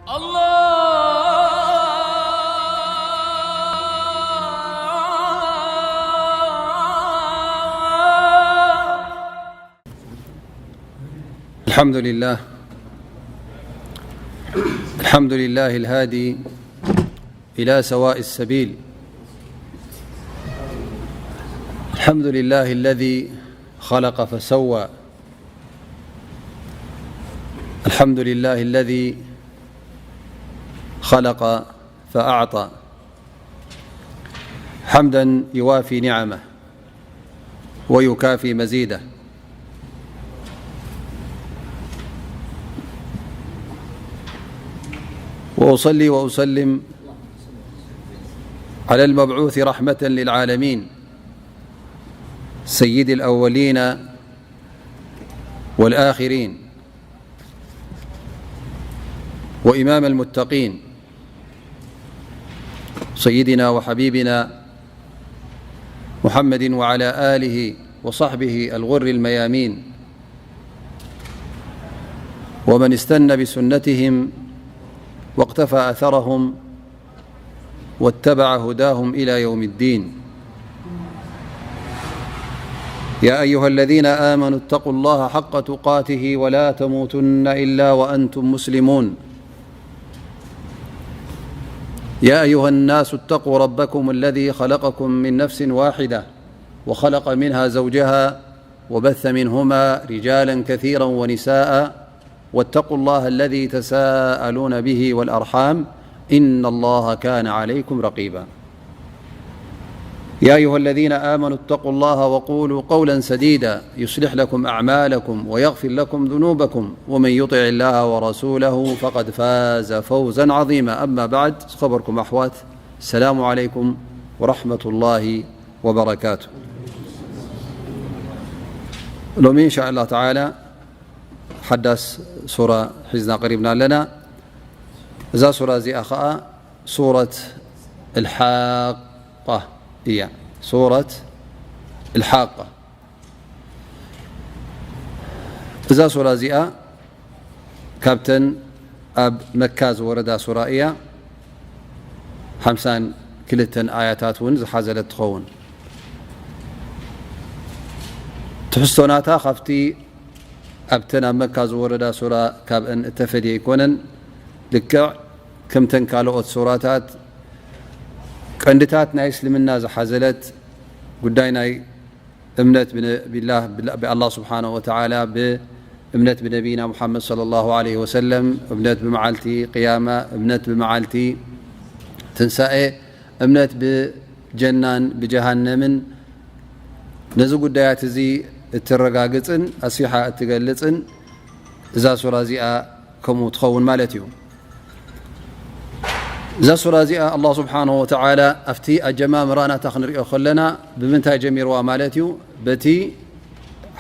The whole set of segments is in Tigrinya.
الله. الحمد لله. الحمد لله الهادي إلى سواء السبيل. الحمد لله الذي خلق فسوى. الحمد لله الذي خلق فأعطى. حمدا يوافي نعمه ويكافي مزيده. وأصلي وأسلم على المبعوث رحمة للعالمين، سيد الأولين والآخرين، وإمام المتقين، سيدنا وحبيبنا محمد وعلى آله وصحبه الغر الميامين، ومن استن بسنتهم واقتفى أثرهم واتبع هداهم إلى يوم الدين. يا أيها الذين آمنوا اتقوا الله حق تقاته ولا تموتن إلا وأنتم مسلمون. يا أيها الناس اتقوا ربكم الذي خلقكم من نفس واحدة وخلق منها زوجها وبث منهما رجالا كثيرا ونساء واتقوا الله الذي تساءلون به والأرحام إن الله كان عليكم رقيبا. يا أيها الذين آمنوا اتقوا الله وقولوا قولا سديدا يصلح لكم أعمالكم ويغفر لكم ذنوبكم ومن يطع الله ورسوله فقد فاز فوزا عظيما. أما بعد، خبركم أحوات، السلام عليكم ورحمة الله وبركاته. لومي إن شاء الله تعالى حدث سورة حزنا قريبنا لنا. إذا سورة زي أخاء سورة الحاقة، هي سورة الحاقة. እዛ ሱራ እዚኣ ካብተን ኣብ መካ ዝወረዳ ሱራ እያ። ሓምሳን ክልተን ኣያታት እውን ዝሓዘለት ትኸውን። ትሕዝቶ ናታ ካብቲ ኣብተን ኣብ መካ ዝወረዳ ሱራ ካብአን እተፈልየ ኣይኮነን። ልክዕ ከምተን ካልኦት ሱራታት ቀንድታት ናይ እስልምና ዝሓዘለት፣ ጉዳይ ናይ እምነት ብነቢላህ፣ ብኣላህ ስብሓነሁ ወተዓላ፣ ብእምነት ብነቢና ሙሓመድ ሰለላሁ ዐለይሂ ወሰለም፣ እምነት ብመዓልቲ ቅያማ፣ እምነት ብመዓልቲ ትንሳኤ፣ እምነት ብጀናን ብጀሃነምን፣ ነዚ ጉዳያት እዚ እትረጋግጽን ኣስፊሓ እትገልጽን እዛ ሱራ እዚኣ ከምኡ ትኸውን ማለት እዩ። እዛ ሱራ እዚኣ ኣላህ ስብሓነሁ ወተዓላ ኣብቲ ኣጀማምራ ናታ ክንሪኦ ከለና ብምንታይ ጀሚርዋ ማለት እዩ? በቲ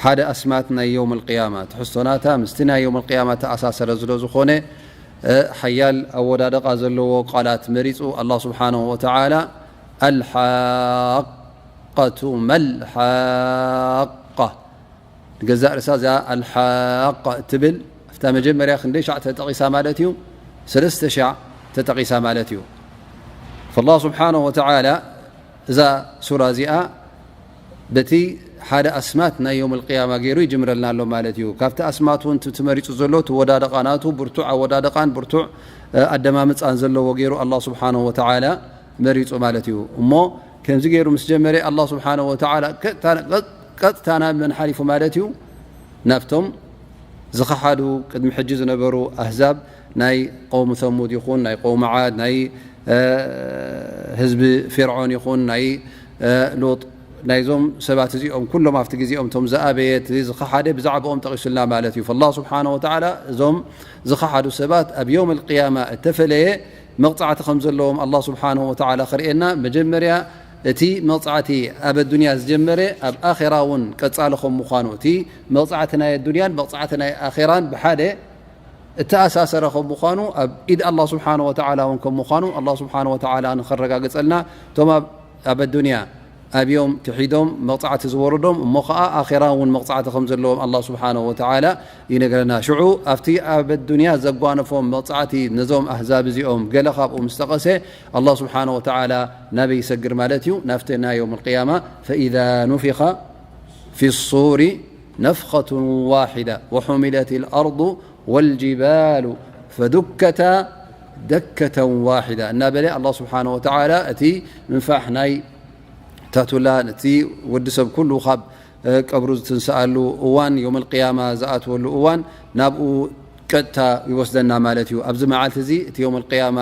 ሓደ ኣስማት ናይ የውም ኣልቅያማ፣ ትሕዝቶ ናታ ምስቲ ናይ የውም ኣልቅያማ ተኣሳሰረ ስለ ዝኾነ፣ እ፣ ሓያል ኣወዳድቓ ዘለዎ ቃላት መሪጹ ኣላህ ስብሓነሁ ወተዓላ። ኣልሓቀቱ መልሓቃ። ንገዛእ ርእሳ እዛ ኣልሓቃ እትብል ኣብታ መጀመርያ ክንደይ ሻዕ ተጠቒሳ ማለት እዩ? ሰለስተ ሻዕ ተጠቒሳ ማለት እዩ። ፈላህ ስብሓነሁ ወተዓላ እዛ ሱራ እዚኣ በቲ ሓደ ኣስማት ናይ የውም ኣልቅያማ ገይሩ ይጅምረልና ኣሎ ማለት እዩ። ካብቲ ኣስማት እውን እቲ ተመሪጹ ዘሎ እቲ ወዳደቓ ናቱ ብርቱዕ ኣወዳደቓን ብርቱዕ፣ እ፣ ኣደማምጻን ዘለዎ ገይሩ ኣላህ ስብሓነሁ ወተዓላ መሪጹ ማለት እዩ። እሞ ከምዚ ገይሩ ምስ ጀመረ ኣላህ ስብሓነሁ ወተዓላ ቀጥታ፣ ቀጥ-፣ ቀጥታ ናብ መን ሓሊፉ ማለት እዩ? ናብቶም ዝኸሓዱ ቅድሚ ሕጂ ዝነበሩ ኣህዛብ ናይ ቀውሚ ሰሙድ ይኹን ናይ ቀውሚ ዓድ ናይ፣ እ፣ ህዝቢ ፊርዖን ይኹን ናይ፣ እ፣ ሉጥ ናይዞም ሰባት እዚኦም ኩሎም ኣብቲ ግዜኦም እቶም ዝኣበየ እቲ ዝኸሓደ ብዛዕባኦም ጠቒሱልና ማለት እዩ። ፈላህ ስብሓነሁ ወተዓላ እዞም ዝኸሓዱ ሰባት ኣብ የውም ኣልቅያማ እተፈለየ መቕጻዕቲ ከም ዘለዎም ኣላህ ስብሓነሁ ወተዓላ ከርእየና፣ መጀመርያ እቲ መቕጻዕቲ ኣብ ኣዱንያ ዝጀመረ ኣብ ኣኼራ እውን ቀጻሊ ከም ምዃኑ፣ እቲ መቕጻዕቲ ናይ ኣዱንያን መቕጻዕቲ ናይ ኣኼራን ብሓደ እተኣሳሰረ ከም ምዃኑ፣ ኣብ ኢድ ኣላህ ስብሓነሁ ወተዓላ እውን ከም ምዃኑ ኣላህ ስብሓነሁ ወተዓላ ንኸረጋግጸልና፣ እቶም ኣብ፣ ኣብ ኣዱንያ ኣብዮም ክሒዶም መቕጻዕቲ ዝወረዶም እሞ ኸዓ ኣኼራ እውን መቕጻዕቲ ከም ዘለዎም ኣላህ ስብሓነሁ ወተዓላ ይነግረና። ሽዑ ኣብቲ ኣብ ኣዱንያ ዘጓነፎም መቕጻዕቲ ነዞም ኣህዛብ እዚኦም ገለ ካብኡ ምስ ጠቐሰ ኣላህ ስብሓነሁ ወተዓላ ናበይ ይሰግር ማለት እዩ? ናብቲ ናይ የውም ኣልቅያማ ፈኢዛ ኑፊኸ ፊ ሱሪ ነፍኸቱን ዋሒዳ ወሑሚለት ልኣርዱ ወልጅባሉ ፈዱከታ ደከተን ዋሒዳ እናበለ ኣላህ ስብሓነሁ ወተዓላ እቲ ምንፋሕ ናይ ታቱላ ነቲ ወዲ ሰብ ኩሉ ካብ ቀብሩ ዝትንስኣሉ እዋን የውም ኣልቅያማ ዝኣትወሉ እዋን ናብኡ ቀጥታ ይወስደና ማለት እዩ። ኣብዚ መዓልቲ እዚ እቲ የውም ኣልቅያማ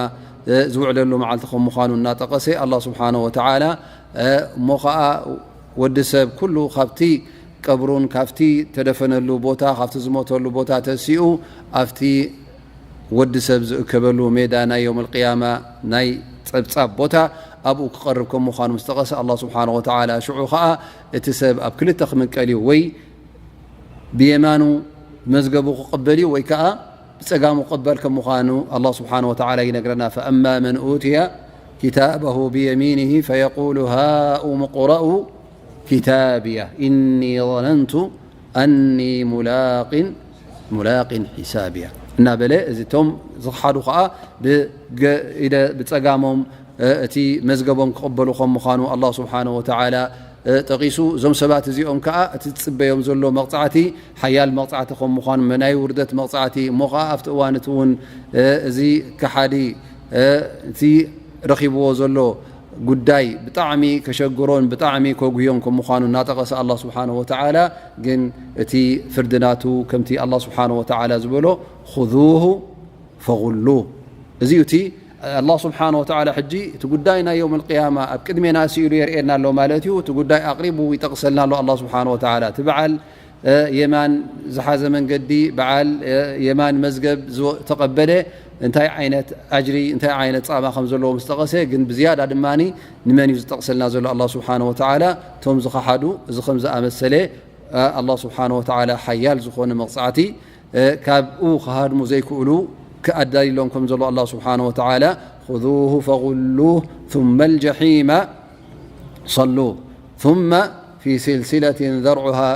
ዝውዕለሉ መዓልቲ ከም ምዃኑ እናጠቐሰ ኣላህ ስብሓነሁ ወተዓላ እሞ ኸዓ ወዲ ሰብ ኩሉ ካብቲ ቀብሩን ካብቲ ተደፈነሉ ቦታ ካብቲ ዝሞተሉ ቦታ ተሲኡ ኣብቲ ወዲ ሰብ ዝእከበሉ ሜዳ ናይ የውም ኣልቅያማ ናይ ጸብጻብ ቦታ ኣብኡ ክቐርብ ከም ምዃኑ ምስ ጠቐሰ ኣላህ ስብሓነሁ ወተዓላ ሽዑ ኸዓ እቲ ሰብ ኣብ ክልተ ክምቀል እዩ ወይ ብየማኑ መዝገቡ ክቕበል እዩ ወይ ከዓ ብጸጋሙ ክቕበል ከም ምዃኑ ኣላህ ስብሓነሁ ወተዓላ ይነግረና። ፈኣማ መን ኡትየ ኪታበሁ ብየሚኒሂ ፈየቁሉ ሃኡም ቅረኡ ኪታብየ ኢኒ ظነንቱ ኣኒ ሙላቅን ሙላቅን ሒሳብየ እናበለ እዚ እቶም ዝኸሓዱ ከዓ ብገ- ኢደ ብጸጋሞም እቲ መዝገቦም ክቕበሉ ከም ምዃኑ ኣላህ ስብሓነሁ ወተዓላ ጠቒሱ። እዞም ሰባት እዚኦም ከዓ እቲ ዝጽበዮም ዘሎ መቕጻዕቲ ሓያል መቕጻዕቲ ከም ምዃኑ ናይ ውርደት መቕጻዕቲ እሞ ከዓ ኣብቲ እዋን እቲ እውን እዚ ከሓዲ እቲ ረኺብዎ ዘሎ ጉዳይ ብጣዕሚ ከሸግሮን ብጣዕሚ ከጉህዮን ከም ምዃኑ እናጠቐሰ ኣላህ ስብሓነሁ ወተዓላ ግን እቲ ፍርዲ ናቱ ከምቲ ኣላህ ስብሓነሁ ወተዓላ ዝበሎ ኹዙሁ ፈጉሉ። እዚ እዩ እቲ ኣላህ ስብሓነሁ ወተዓላ ሕጂ እቲ ጉዳይ ናይ የውም ኣልቅያማ ኣብ ቅድሜና ስኢሉ የርእየና ኣሎ ማለት እዩ። እቲ ጉዳይ ኣቕሪቡ ይጠቕሰልና ኣሎ ኣላህ ስብሓነሁ ወተዓላ። እቲ በዓል የማን ዝሓዘ መንገዲ በዓል የማን መዝገብ ዝተቐበለ እንታይ ዓይነት ኣጅሪ እንታይ ዓይነት ጻማ ከም ዘለዎ ምስ ጠቐሰ ግን ብዝያዳ ድማ ንመን እዩ ዝጠቕሰልና ዘሎ ኣላህ ስብሓነሁ ወተዓላ እቶም ዝኸሓዱ እዚ ከም ዝኣመሰለ ኣላህ ስብሓነሁ ወተዓላ ሓያል ዝኾነ መቕጻዕቲ ካብኡ ክሃድሙ ዘይክእሉ ክኣዳሊሎም ከም ዘሎ ኣላህ ስብሓነሁ ወተዓላ ኹዙሁ ፈጉሉህ ثم الجحيم صلوه ثم في سلسلة ذرعها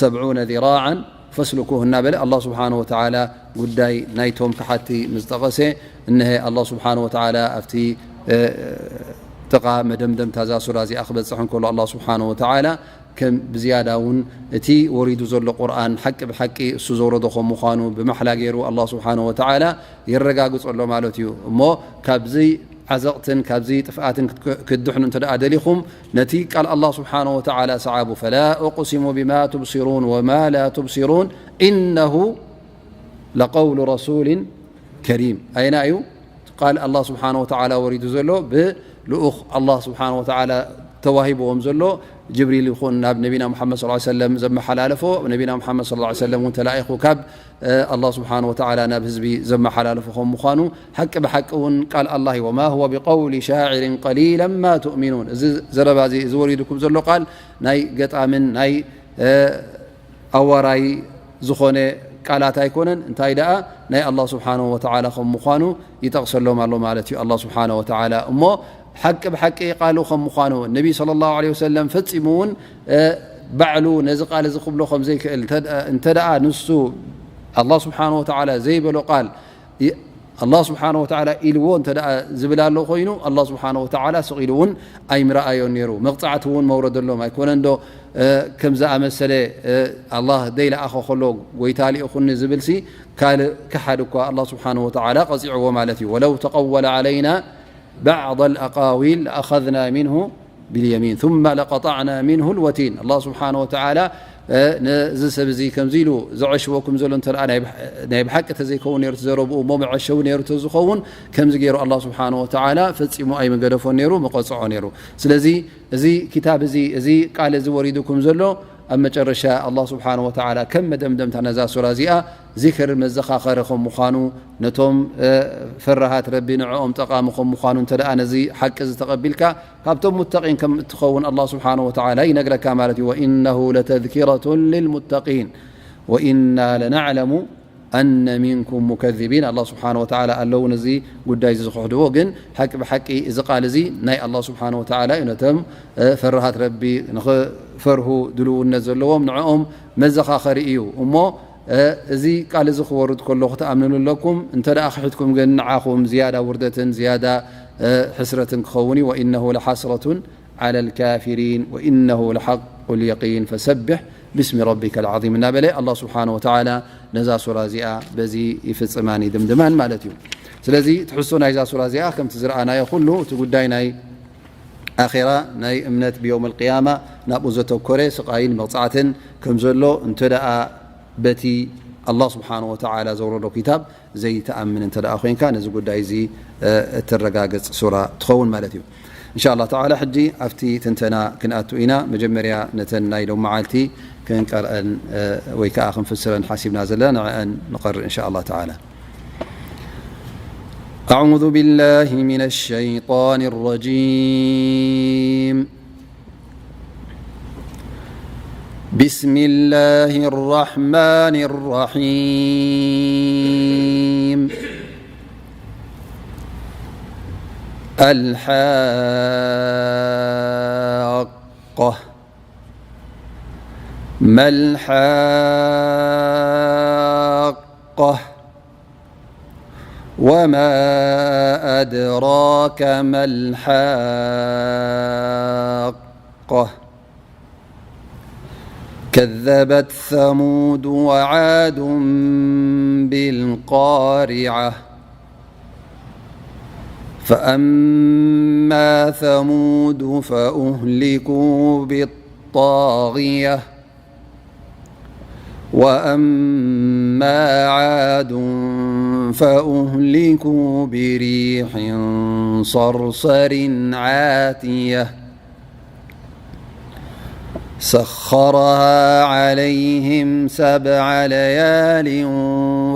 سبعون ذراعا فاسلكوه እናበለ ኣላህ ስብሓነሁ ወተዓላ ጉዳይ ናይቶም ከሓድቲ ምስ ጠቐሰ እነሀ ኣላህ ስብሓነሁ ወተዓላ ኣብቲ ጥቓ መደምደምታ እዛ ሱራ እዚኣ ክበፅሕ እንከሎ ኣላህ ስብሓነሁ ወተዓላ ከም ብዝያዳ እውን እቲ ወሪዱ ዘሎ ቁርኣን ሓቂ ብሓቂ እሱ ዘውረዶ ከም ምዃኑ ብማሕላ ገይሩ ኣላህ ስብሓነሁ ወተዓላ የረጋግጾ ኣሎ ማለት እዩ። እሞ ካብዚ ዓዘቕትን ካብዚ ጥፍኣትን ክድሕኑ እንተ ደኣ ደሊኹም ነቲ ቃል ኣላህ ስብሓነሁ ወተዓላ ሰዓቡ። ፈላ ኡቅሲሙ ቢማ ቱብሲሩን ወማ ላ ቱብሲሩን ኢነሁ ለቀውሉ ረሱልን ከሪም። ኣየና እዩ ቃል ኣላህ ስብሓነሁ ወተዓላ ወሪዱ ዘሎ ብልኡኽ ኣላህ ስብሓነሁ ወተዓላ ተዋሂብዎም ዘሎ ጅብሪል ይኹን ናብ ነቢና ሙሓመድ ሰለላሁ ዐለይሂ ወሰለም ዘመሓላለፎ ነቢና ሙሓመድ ሰለላሁ ዐለይሂ ወሰለም እውን ተላኢኹ ካብ ኣላህ ስብሓነሁ ወተዓላ ናብ ህዝቢ ዘመሓላለፎ ከም ምዃኑ ሓቂ ብሓቂ እውን ቃል ኣላህ እዩ። ወማ ሁወ ቢቀውሊ ሻዒርን ቀሊለን ማ ቱእሚኑን። እዚ ዘረባ እዚ እዚ ወሪድኩም ዘሎ ቃል ናይ ገጣምን ናይ ኣዋራይ ዝኾነ ቃላት ኣይኮነን። እንታይ ደኣ ናይ ኣላህ ስብሓነሁ ወተዓላ ከም ምዃኑ ይጠቕሰሎም ኣሎ ማለት እዩ ኣላህ ስብሓነሁ ወተዓላ። እሞ ሓቂ ብሓቂ ቃሉ ከም ምዃኑ ነቢ ሰለላሁ ዐለይሂ ወሰለም ፈጺሙ እውን ባዕሉ ነዚ ቃል እዚ ክብሎ ከም ዘይክእል እንተ ደኣ ንሱ ኣላህ ስብሓነሁ ወተዓላ ዘይበሎ ቃል ኣላህ ስብሓነሁ ወተዓላ ኢልዎ እንተ ደኣ ዝብል ኣሎ ኮይኑ ኣላህ ስብሓነሁ ወተዓላ ስቕ ኢሉ እውን ኣይምረኣዮን ነይሩ። መቕጻዕቲ እውን መውረደሎም ኣይኮነን ዶ ከም ዝኣመሰለ ኣላህ ደይለኣኸ ከሎ ጎይታ ልኢኹኒ ዝብልሲ ካልእ ክሓድ እኳ ኣላህ ስብሓነሁ ወተዓላ ቀጺዕዎ ማለት እዩ። ወለው ተቀወለ ዓለይና ባዕድ ኣልኣቃዊል ለኣኸዝና ሚንሁ ብልየሚን ثم ለቀጣዕና ሚንሁ ልወቲን። ኣላህ ስብሓነሁ ወተዓላ ነዚ ሰብ እዚ ከምዚ ኢሉ ዘዐሽወኩም ዘሎ እንተ ናይ ብሓቂ ተዘይከውን ነይሩ ተዘረብኡ እሞ መዐሸዊ ነይሩ ተዝኸውን ከምዚ ገይሩ ኣላህ ስብሓነሁ ወተዓላ ፈጺሙ ኣይምገደፎን ነይሩ መቐጽዖ ነይሩ። ስለዚ እዚ ክታብ እዚ እዚ ቃል እዚ ወሪዱኩም ዘሎ ኣብ መጨረሻ ኣላህ ስብሓነሁ ወተዓላ ከም መደምደምታ ነዛ ሱራ እዚኣ ዚክር መዘኻኸሪ ከም ምዃኑ ነቶም ፈራሃት ረቢ ንዕኦም ጠቓሚ ከም ምዃኑ እንተ ደኣ ነዚ ሓቂ እዚ ተቐቢልካ ካብቶም ሙተቂን ከም እትኸውን ኣላህ ስብሓነሁ ወተዓላ ይነግረካ ማለት እዩ። ወኢነሁ ለተዝኪረቱን ልልሙተቂን ወኢና ለናዕለሙ أن منكم مكذبين. ኣላህ ስብሓነ ወተዓላ ኣለዉ ነዚ ጉዳይ እዚ ዝኽሕድዎ። ግን ሓቂ ብሓቂ እዚ ቃል እዚ ናይ ኣላህ ስብሓነ ወተዓላ እዩ። ነቶም፣ እ፣ ፈራሃት ረቢ ንኽፈርሁ ድልውነት ዘለዎም ንዕኦም መዘኻኸሪ እዩ። እሞ፣ እ፣ እዚ ቃል እዚ ክወርድ ከሎ ክትኣምንሉ ኣለኩም። እንተ ደኣ ክሒድኩም ግን ንዓኹም ዝያዳ ውርደትን ዝያዳ፣ እ፣ ሕስረትን ክኸውን እዩ። وإنه لحسرة على الكافرين وإنه لحق اليقين فسبح باسم ربك العظيم እናበለ ኣላህ ስብሓነ ወተዓላ ነዛ ሱራ እዚኣ በዚ ይፍጽማን ይድምድማን ማለት እዩ። ስለዚ ትሕዝቶ ናይዛ ሱራ እዚኣ ከምቲ ዝረኣናዮ ኩሉ እቲ ጉዳይ ናይ ኣኼራ፣ ናይ እምነት ብየውም ኣልቅያማ ናብኡ ዘተኮረ ስቓይን መቕጻዕትን ከም ዘሎ እንተ ደኣ በቲ ኣላህ ስብሓነ ወተዓላ ዘውረዶ ኪታብ ዘይትኣምን እንተ ደኣ ኮይንካ ነዚ ጉዳይ እዚ፣ እ፣ እተረጋግጽ ሱራ ትኸውን ማለት እዩ። እንሻ ኣላህ ተዓላ ሕጂ ኣብቲ ትንተና ክንኣቱ ኢና። መጀመርያ ነተን ናይ ሎም መዓልቲ ክንቀርአን፣ እ፣ ወይ ከዓ ክንፍስረን ሓሲብና ዘለና ንዕአን ንቐርእ እንሻ ኣላህ ተዓላ። أعوذ بالله من الشيطان الرجيم. بسم الله الرحمن الرحيم. الحاقة. ما الحاقة. وما أدراك ما الحاقة. كذبت ثمود وعاد بالقارعة. فأما ثمود فأهلكوا بالطاغية. وأما عاد فأهلكوا بريح صرصر عاتية. سخرها عليهم سبع ليال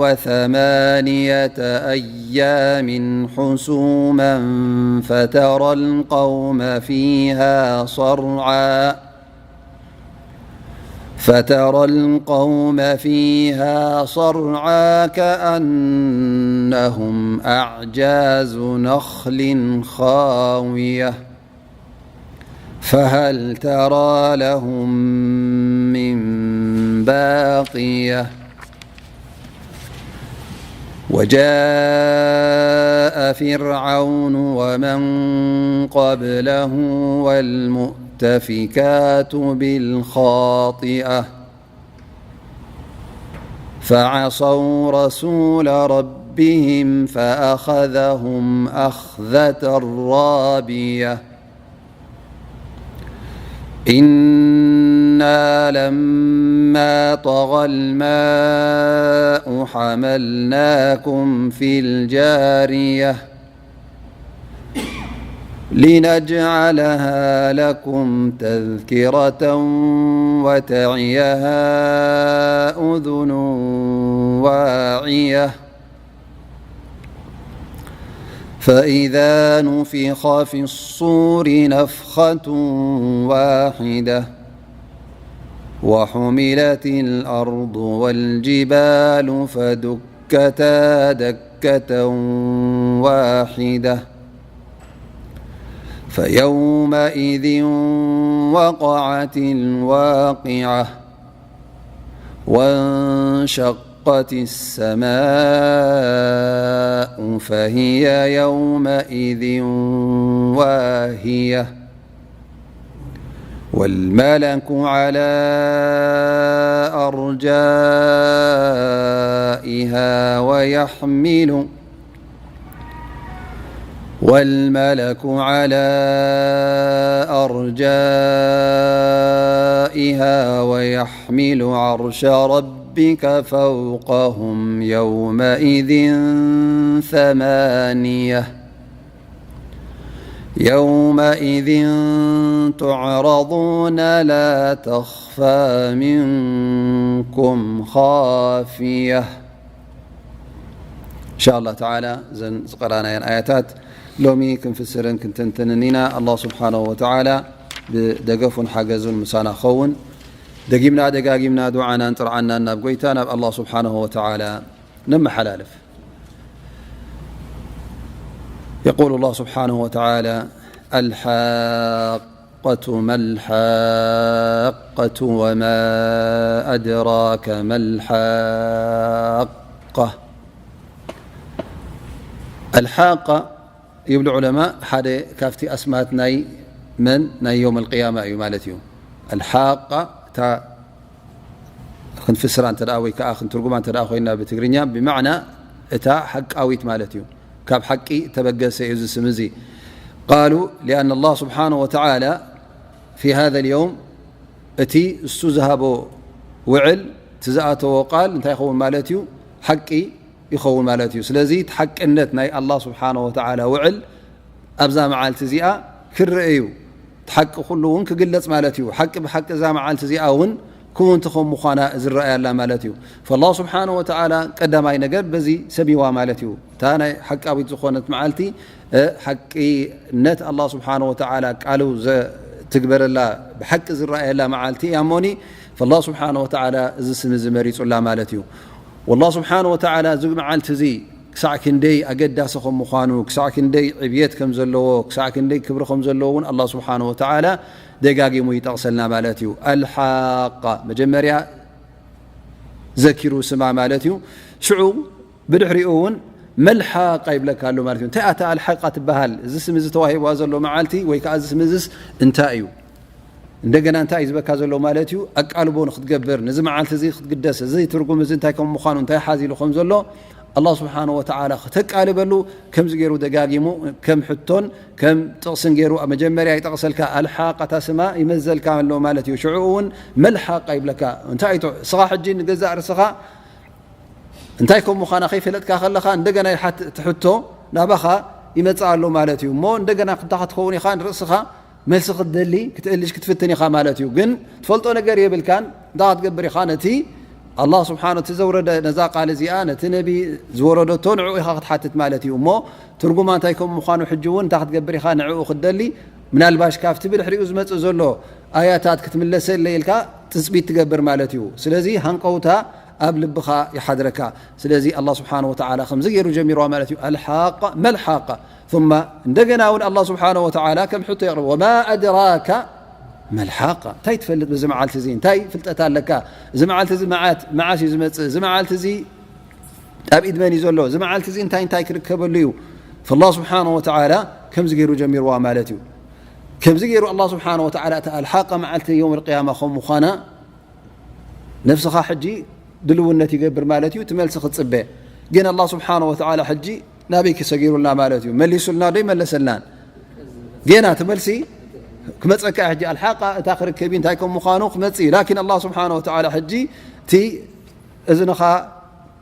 وثمانية أيام حسوما فترى القوم فيها صرعا فترى القوم فيها صرعا كأنهم أعجاز نخل خاوية. فهل ترى لهم من باقية. وجاء فرعون ومن قبله والمؤتفكات بالخاطئة. فعصوا رسول ربهم فأخذهم أخذة رابية. إنا لما طغى الماء حملناكم في الجارية لنجعلها لكم تذكرة وتعيها أذن واعية. فإذا نفخ في الصور نفخة واحدة وحملت الأرض والجبال فدكتا دكة واحدة. فيومئذ وقعت الواقعة. وانشقت السماء فهي يومئذ واهية. والملك على أرجائها ويحمل والملك على أرجائها ويحمل عرش ربك فوقهم يومئذ ثمانية. يومئذ تعرضون لا تخفى منكم خافية. إن شاء الله تعالى እዘን ዝቐራናየን ኣያታት ሎሚ ክንፍስርን ክንትንትንን ኢና። ኣላህ ስብሓነሁ ወተዓላ ብደገፉን ሓገዙን ምሳና ክኸውን። ደጊምና ደጋጊምና ዱዓናን ጥርዓናን ናብ ጎይታ ናብ ኣላህ ስብሓነሁ ወተዓላ نمحلالف. يقول الله سبحانه وتعالى: الحاقة ما الحاقة وما أدراك ما الحاقة. الحاقة يبل علماء حد كافت أسمات ناي من ناي يوم القيامة أي مالتي. الحاقة تا ክንፍስራ እንተ ደኣ ወይ ከኣ ክንትርጉማ እንተ ደኣ ኮይና ብትግርኛ ብማዕና እታ ሓቃዊት ማለት እዩ። ካብ ሓቂ ተበገሰ እዩ እዚ ስም እዚ። ቃሉ ሊኣን ኣላህ ስብሓነ ወተዓላ ፊ ሃዘ ልየውም እቲ እሱ ዝሃቦ ውዕል እቲ ዝኣተዎ ቃል እንታይ ይኸውን ማለት እዩ? ሓቂ ይኸውን ማለት እዩ። ስለዚ እቲ ሓቅነት ናይ ኣላህ ስብሓነ ወተዓላ ውዕል ኣብዛ መዓልቲ እዚኣ ክረአ እዩ። እቲ ሓቂ ኩሉ እውን ክግለጽ ማለት እዩ። ሓቂ ብሓቂ እዛ መዓልቲ እዚኣ እውን ክውንቲ ከም ምዃና ዝረኣያላ ማለት እዩ። ፈላህ ስብሓነ ወተዓላ ቀዳማይ ነገር በዚ ሰሚዋ ማለት እዩ። እታ ናይ ሓቃዊት ዝኾነት መዓልቲ፣ እ፣ ሓቂነት ኣላህ ስብሓነ ወተዓላ ቃሉ ዘትግበረላ ብሓቂ ዝረኣየላ መዓልቲ እያ እሞኒ፣ ፈላህ ስብሓነ ወተዓላ እዚ ስም እዚ መሪጹላ ማለት እዩ። ወላህ ስብሓነ ወተዓላ እዚ መዓልቲ እዚ ክሳዕ ክንደይ ኣገዳሲ ከም ምዃኑ፣ ክሳዕ ክንደይ ዕብየት ከም ዘለዎ፣ ክሳዕ ክንደይ ክብሪ ከም ዘለዎ እውን ኣላህ ስብሓነ ወተዓላ ደጋጊሙ ይጠቕሰልና ማለት እዩ። ኣልሓቃ መጀመርያ ዘኪሩ ስማ ማለት እዩ። ሽዑ ብድሕሪኡ እውን መልሓቃ ይብለካ ኣሎ ማለት እዩ። እንታይ ኣታ ኣልሓቃ ትበሃል? እዚ ስም እዚ ተዋሂብዋ ዘሎ መዓልቲ ወይ ከዓ እዚ ስም እዚስ እንታይ እዩ? እንደገና እንታይ እዩ ዝበካ ዘሎ ማለት እዩ? ኣቃልቦ ንክትገብር፣ ነዚ መዓልቲ እዚ ክትግደስ፣ እዚ ትርጉም እዚ እንታይ ከም ምዃኑ፣ እንታይ ሓዚሉ ከም ዘሎ ኣላህ ስብሓነ ወተዓላ ክተቃልበሉ ከምዚ ገይሩ ደጋጊሙ ከም ሕቶን ከም ጥቕስን ገይሩ ኣብ መጀመርያ ይጠቕሰልካ፣ ኣልሓቃ እታ ስማ ይመዘልካ ኣሎ ማለት እዩ። ሽዑ እውን መልሓቃ ይብለካ። እንታይ እዩ? ስኻ ሕጂ ንገዛእ ርእስኻ እንታይ ከም ምዃና ከይፈለጥካ ከለኻ እንደገና ይሓት-፣ እቲ ሕቶ ናባኻ ይመጽእ ኣሎ ማለት እዩ። እሞ እንደገና ክንታ ክትኸውን ኢኻ ንርእስኻ መልሲ ክትደሊ ክትእልሽ ክትፍትን ኢኻ ማለት እዩ። ግን ትፈልጦ ነገር የብልካን። እንታይ ክትገብር ኢኻ? ነቲ ኣላህ ስብሓን እቲ ዘውረደ ነዛ ቃል እዚኣ ነቲ ነቢ ዝወረደቶ ንዕኡ ኢኻ ክትሓትት ማለት እዩ። እሞ ትርጉማ እንታይ ከም ምዃኑ ሕጂ እውን እንታይ ክትገብር ኢኻ? ንዕኡ ክትደሊ ምናልባሽ ካብቲ ብድሕሪኡ ዝመጽእ ዘሎ ኣያታት ክትምለሰለይ ኢልካ ትጽቢት ትገብር ማለት እዩ። ስለዚ ሃንቀውታ ኣብ ልብኻ ይሓድረካ። ስለዚ ኣላህ ስብሓነ ወተዓላ ከምዚ ገይሩ ጀሚርዋ ማለት እዩ። ኣልሓቃ መልሓቃ። ثم እንደገና እውን ኣላህ ስብሓነ ወተዓላ ከም ሕቶ የቕርብ፣ ወማ ኣድራካ መልሓቃ። እንታይ ትፈልጥ በዚ መዓልቲ እዚ? እንታይ ፍልጠት ኣለካ? እዚ መዓልቲ እዚ መዓት-፣ መዓስ እዩ ዝመጽእ? እዚ መዓልቲ እዚ ኣብ ኢድ መን እዩ ዘሎ? እዚ መዓልቲ እዚ እንታይ እንታይ ክርከበሉ እዩ? ፈላህ ስብሓነ ወተዓላ ከምዚ ገይሩ ጀሚርዋ ማለት እዩ። ከምዚ ገይሩ ኣላህ ስብሓነ ወተዓላ እታ ኣልሓቃ መዓልቲ የውም ኣልቅያማ ከም ምዃና ነፍስኻ ሕጂ ድልውነት ይገብር ማለት እዩ፣ እቲ መልሲ ክትጽበ። ግን ኣላህ ስብሓነ ወተዓላ ሕጂ ናበይ ክሰጊሩልና ማለት እዩ? መሊሱልና ዶ ይመለሰልናን? ጌና እቲ መልሲ ክመጸካ እዩ። ሕጂ ኣልሓቃ እታ ክርከብ እዩ፣ እንታይ ከም ምዃኑ ክመጽእ እዩ። ላኪን ኣላህ ስብሓነ ወተዓላ ሕጂ እቲ እዝንኻ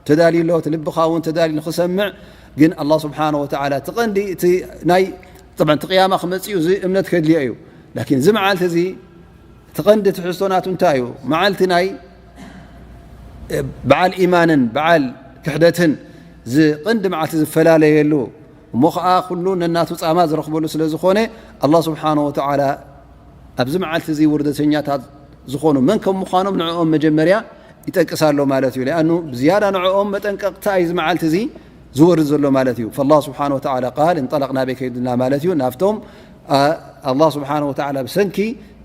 ተዳልዩ ኣሎ፣ እቲ ልብኻ እውን ተዳልዩ ንኽሰምዕ። ግን ኣላህ ስብሓነ ወተዓላ እቲ ቀንዲ እቲ ናይ፣ ጠብዓን እቲ ቅያማ ክመጽእ እዩ፣ እዚ እምነት ከድልዮ እዩ። ላኪን እዚ መዓልቲ እዚ እቲ ቀንዲ ትሕዝቶ ናቱ እንታይ እዩ? መዓልቲ ናይ በዓል ኢማንን በዓል ክሕደትን ዝቐንዲ መዓልቲ ዝፈላለየሉ፣ እሞ ኸዓ ኩሉ ነናቱ ጻማ ዝረኽበሉ ስለ ዝኾነ፣ ኣላህ ስብሓነ ወተዓላ ኣብዚ መዓልቲ እዚ ውርደተኛታት ዝኾኑ መን ከም ምዃኖም ንዕኦም መጀመርያ ይጠቅስ ኣሎ ማለት እዩ። ሊኣኑ ብዝያዳ ንዕኦም መጠንቀቕታ እዩ እዚ መዓልቲ እዚ ዝወርድ ዘሎ ማለት እዩ። ፈላህ ስብሓነ ወተዓላ ቃል እንጠለቕ ናበይ ከይዱና ማለት እዩ። ናብቶም፣ ኣ-፣ ኣላህ ስብሓነ ወተዓላ ብሰንኪ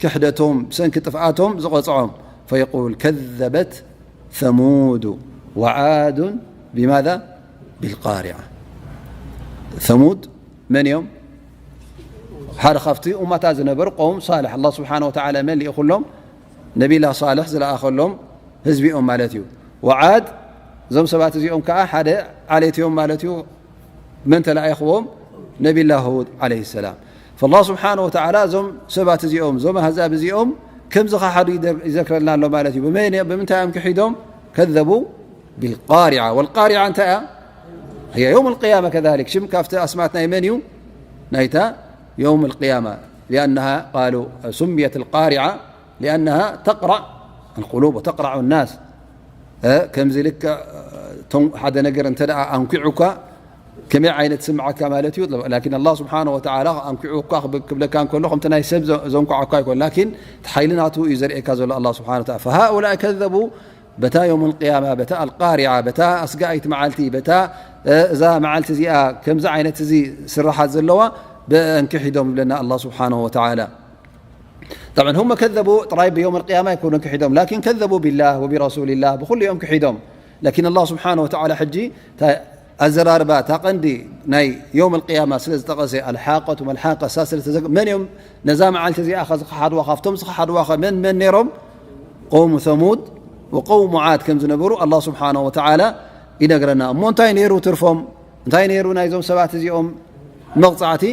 ክሕደቶም፣ ብሰንኪ ጥፍኣቶም ዝቐጽዖም። ፈየቁል ከዘበት ثمود وعاد بماذا؟ بالقارعة. ثمود መን እዮም? ሓደ ካብቲ ኡማታት ዝነበሩ ቀውም ሳልሕ፣ ኣላህ ስብሓነ ወተዓላ መን ልኢኹሎም? ነቢላ ሳልሕ ዝለኣኸሎም ህዝቢኦም ማለት እዩ። ወዓድ፣ እዞም ሰባት እዚኦም ከዓ ሓደ ዓሌት እዮም ማለት እዩ። መን ተለኣይኽዎም? ነቢላ ሁድ ዓለይሂ ሰላም። ፈላህ ስብሓነ ወተዓላ እዞም ሰባት እዚኦም፣ እዞም ኣህዛብ እዚኦም ከም ዝኸሓዱ ይደ-፣ ይዘክረልና ኣሎ ማለት እዩ። ብመን-፣ ብምንታይ እዮም ክሒዶም? ከዘቡ ቢልቃሪዓ። ወልቃሪዓ እንታይ እያ? ህየ የውም ልቅያማ ከዛሊክ። ሽም ካብቲ ኣስማት ናይ መን እዩ? ናይታ የውም ልቅያማ። ሊኣነሃ ቃሉ ሱምየት ልቃሪዓ ሊኣነሃ ተቅራዕ ኣልቁሉብ ወተቅራዑ ናስ። እ፣ ከምዚ ልክዕ፣ እ፣ ቶም-፣ ሓደ ነገር እንተ ደኣ ኣንኪዑካ ከመይ ዓይነት ስምዓካ ማለት እዩ? ላኪን ኣላህ ስብሓነ ወተዓላ ኣንኪዑካ ክብ-፣ ክብለካ እንከሎ ከምቲ ናይ ሰብ ዘ-፣ ዘንኩዓካ ኣይኮን። ላኪን እቲ ሓይሊ ናቱ እዩ ዘርእየካ ዘሎ ኣላህ ስብሓነ ወተዓላ። ፈሃኡላኢ ከዘቡ በታ ዮም ኣልቅያማ፣ በታ ኣልቃሪዓ፣ በታ ኣስጋኢት መዓልቲ፣ በታ፣ እ፣ እዛ መዓልቲ እዚኣ ከምዚ ዓይነት እዚ ስራሓት ዘለዋ፣ ብእንክሒዶም ይብለና ኣላህ ስብሓነሁ ወተዓላ። ጠብዓን፣ ሁመ ከዘቡ ጥራይ ብዮም ኣልቅያማ ኣይኮኑን ክሒዶም፣ ላኪን ከዘቡ ቢላህ ወቢረሱሊላህ፣ ብኹሉ እዮም ክሒዶም። ላኪን ኣላህ ስብሓነሁ ወተዓላ ሕጂ፣ እታ ኣዘራርባ፣ እታ ቀንዲ ናይ ዮም ኣልቅያማ ስለ ዝጠቐሰ፣ ኣልሓቀቱ መልሓቀ፣ እሳ ስለ ተዘግ-፣ መን እዮም ነዛ መዓልቲ እዚኣ ኸ ዝኸሓድዋ? ካብቶም ዝኸሓድዋ ኸ መን መን ነይሮም? ቀውሙ ሰሙድ ወቀውሙ ዓድ ከም ዝነበሩ ኣላህ ስብሓነሁ ወተዓላ ይነግረና። እሞ እንታይ ነይሩ ትርፎም? እንታይ ነይሩ ናይዞም ሰባት እዚኦም መቕጻዕቲ?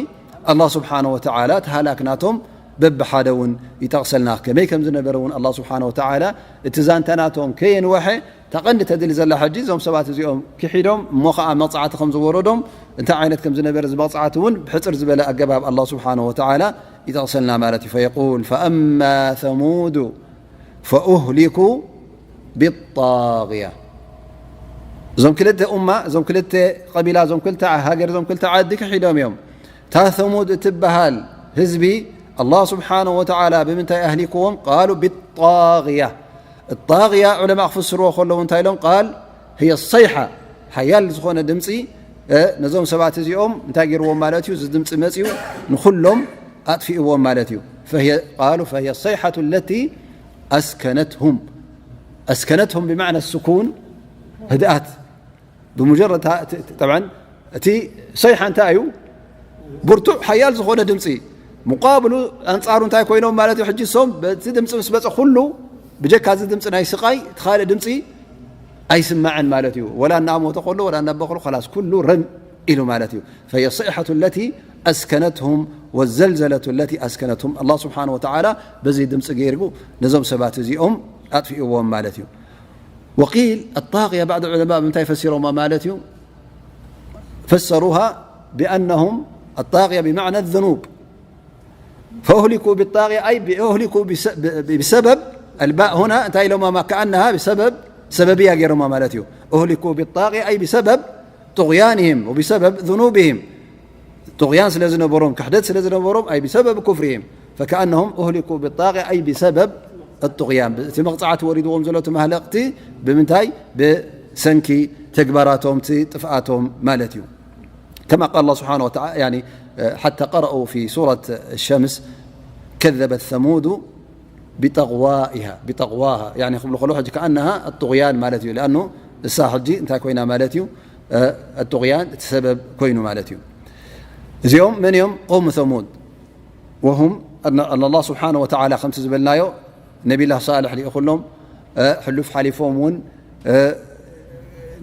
ኣላህ ስብሓነሁ ወተዓላ እቲ ሃላክ ናቶም በብሓደ እውን ይጠቕሰልና። ከመይ ከም ዝነበረ እውን ኣላህ ስብሓነሁ ወተዓላ እቲ ዛንታ ናቶም ከየንወሐ፣ እታ ቀንዲ ተድሊ ዘላ ሕጂ እዞም ሰባት እዚኦም ክሒዶም፣ እሞ ኸዓ መቕጻዕቲ ከም ዝወረዶም፣ እንታይ ዓይነት ከም ዝነበረ እዚ መቕጻዕቲ እውን ብሕጽር ዝበለ ኣገባብ ኣላህ ስብሓነሁ ወተዓላ ይጠቕሰልና ማለት እዩ። ፈየቁል፣ ፈኣማ ሰሙዱ ፈኡህሊኩ ቢጣግያ። እዞም ክልተ ኡማ፣ እዞም ክልተ ቀቢላ፣ እዞም ክልተ ሃገር፣ እዞም ክልተ ዓዲ ክሒዶም እዮም። እታ ሰሙድ እትበሃል ህዝቢ ኣላህ ስብሓነሁ ወተዓላ ብምንታይ ኣህሊክዎም? ቃሉ ቢጣግያ። ጣግያ ዑለማ ክፍስርዎ ከለዉ እንታይ ኢሎም? ቃል ህየ ሰይሓ፣ ሓያል ዝኾነ ድምፂ፣ እ፣ ነዞም ሰባት እዚኦም እንታይ ገይርዎም ማለት እዩ? እዚ ድምፂ መፅዩ ንኹሎም ኣጥፊእዎም ማለት እዩ። ፈህየ፣ ቃሉ ፈህየ ሰይሓቱ ለቲ ኣስከነትሁም። ኣስከነትሁም ብማዕና ስኩን፣ ህድኣት። ብሙጀረድ እታ፣ እቲ፣ እቲ፣ ጠብዓን፣ እቲ ሰይሓ እንታይ እዩ? ብርቱዕ ሓያል ዝኾነ ድምፂ። ሙቃብሉ፣ ኣንጻሩ እንታይ ኮይኖም ማለት እዩ? ሕጂ እሶም በቲ ድምፂ ምስ በፀ ኩሉ፣ ብጀካ እዚ ድምፂ ናይ ስቃይ፣ እቲ ካልእ ድምፂ ኣይስማዕን ማለት እዩ። ወላ እናሞተ ከሎ፣ ወላ እናበኸሉ፣ ኸላስ ኩሉ ረም ኢሉ ማለት እዩ። ፈየ ሰይሓቱ ለቲ ኣስከነትሁም ወዘልዘለቱ ለቲ ኣስከነትሁም። ኣላህ ስብሓነሁ ወተዓላ በዚ ድምፂ ገይሩ ነዞም ሰባት እዚኦም ኣጥፊእዎም ማለት እዩ። ወቂል ኣጣቅያ፣ ባዕድ ዑለማ ብምንታይ ፈሲሮማ ማለት እዩ? ፈሰሩሃ ብኣነሁም ኣጣቅያ ብማዕና ذኑብ። ፈኡህሊኩ ብጣቅያ ኣይ ብኡህሊኩ ብሰ-፣ ብ-፣ ብ-፣ ብሰበብ ኣልባእ ሁና እንታይ ኢሎማ? ከኣነሃ ብሰበብ ሰበብያ ገይሮማ ማለት እዩ። ኡህሊኩ ብጣቅያ ኣይ ብሰበብ ጥغያንህም ወብሰበብ ذኑብህም። ጥغያን ስለ ዝነበሮም፣ ክሕደት ስለ ዝነበሮም፣ ኣይ ብሰበብ ኩፍርህም። ፈከኣነሁም ኡህሊኩ ብጣቅያ ኣይ ብሰበብ ጥغያን። እቲ መቕጻዕቲ ወሪድዎም ዘሎ፣ እቲ ማህለቕቲ ብምንታይ? ብሰንኪ ተግባራቶም፣ እቲ ጥፍኣቶም ማለት እዩ። ከማ ቃል ኣላህ ስብሓነሁ ወተዓላ፣ ያኒ፣ ሓታ ቀረኡ ፊ ሱረት ሸምስ፣ ከዘበት ሰሙዱ ቢጠቕዋኢሃ፣ ቢጠቕዋሃ፣ ያኒ ክብሉ ከለዉ ሕጂ ከኣነሃ ኣጥቑያን ማለት እዩ። ለኣኑ እሳ ሕጂ እንታይ ኮይና ማለት እዩ? እ፣ ኣጥቑያን እቲ ሰበብ ኮይኑ ማለት እዩ። እዚኦም መን እዮም? ቀውም ሰሙድ። ወሁም፣ ኣነ-፣ ኣላህ ስብሓነሁ ወተዓላ ከምቲ ዝበልናዮ፣ ነቢላህ ሳልሕ ልኢኹሎም፣ እ፣ ሕሉፍ ሓሊፎም እውን፣ እ፣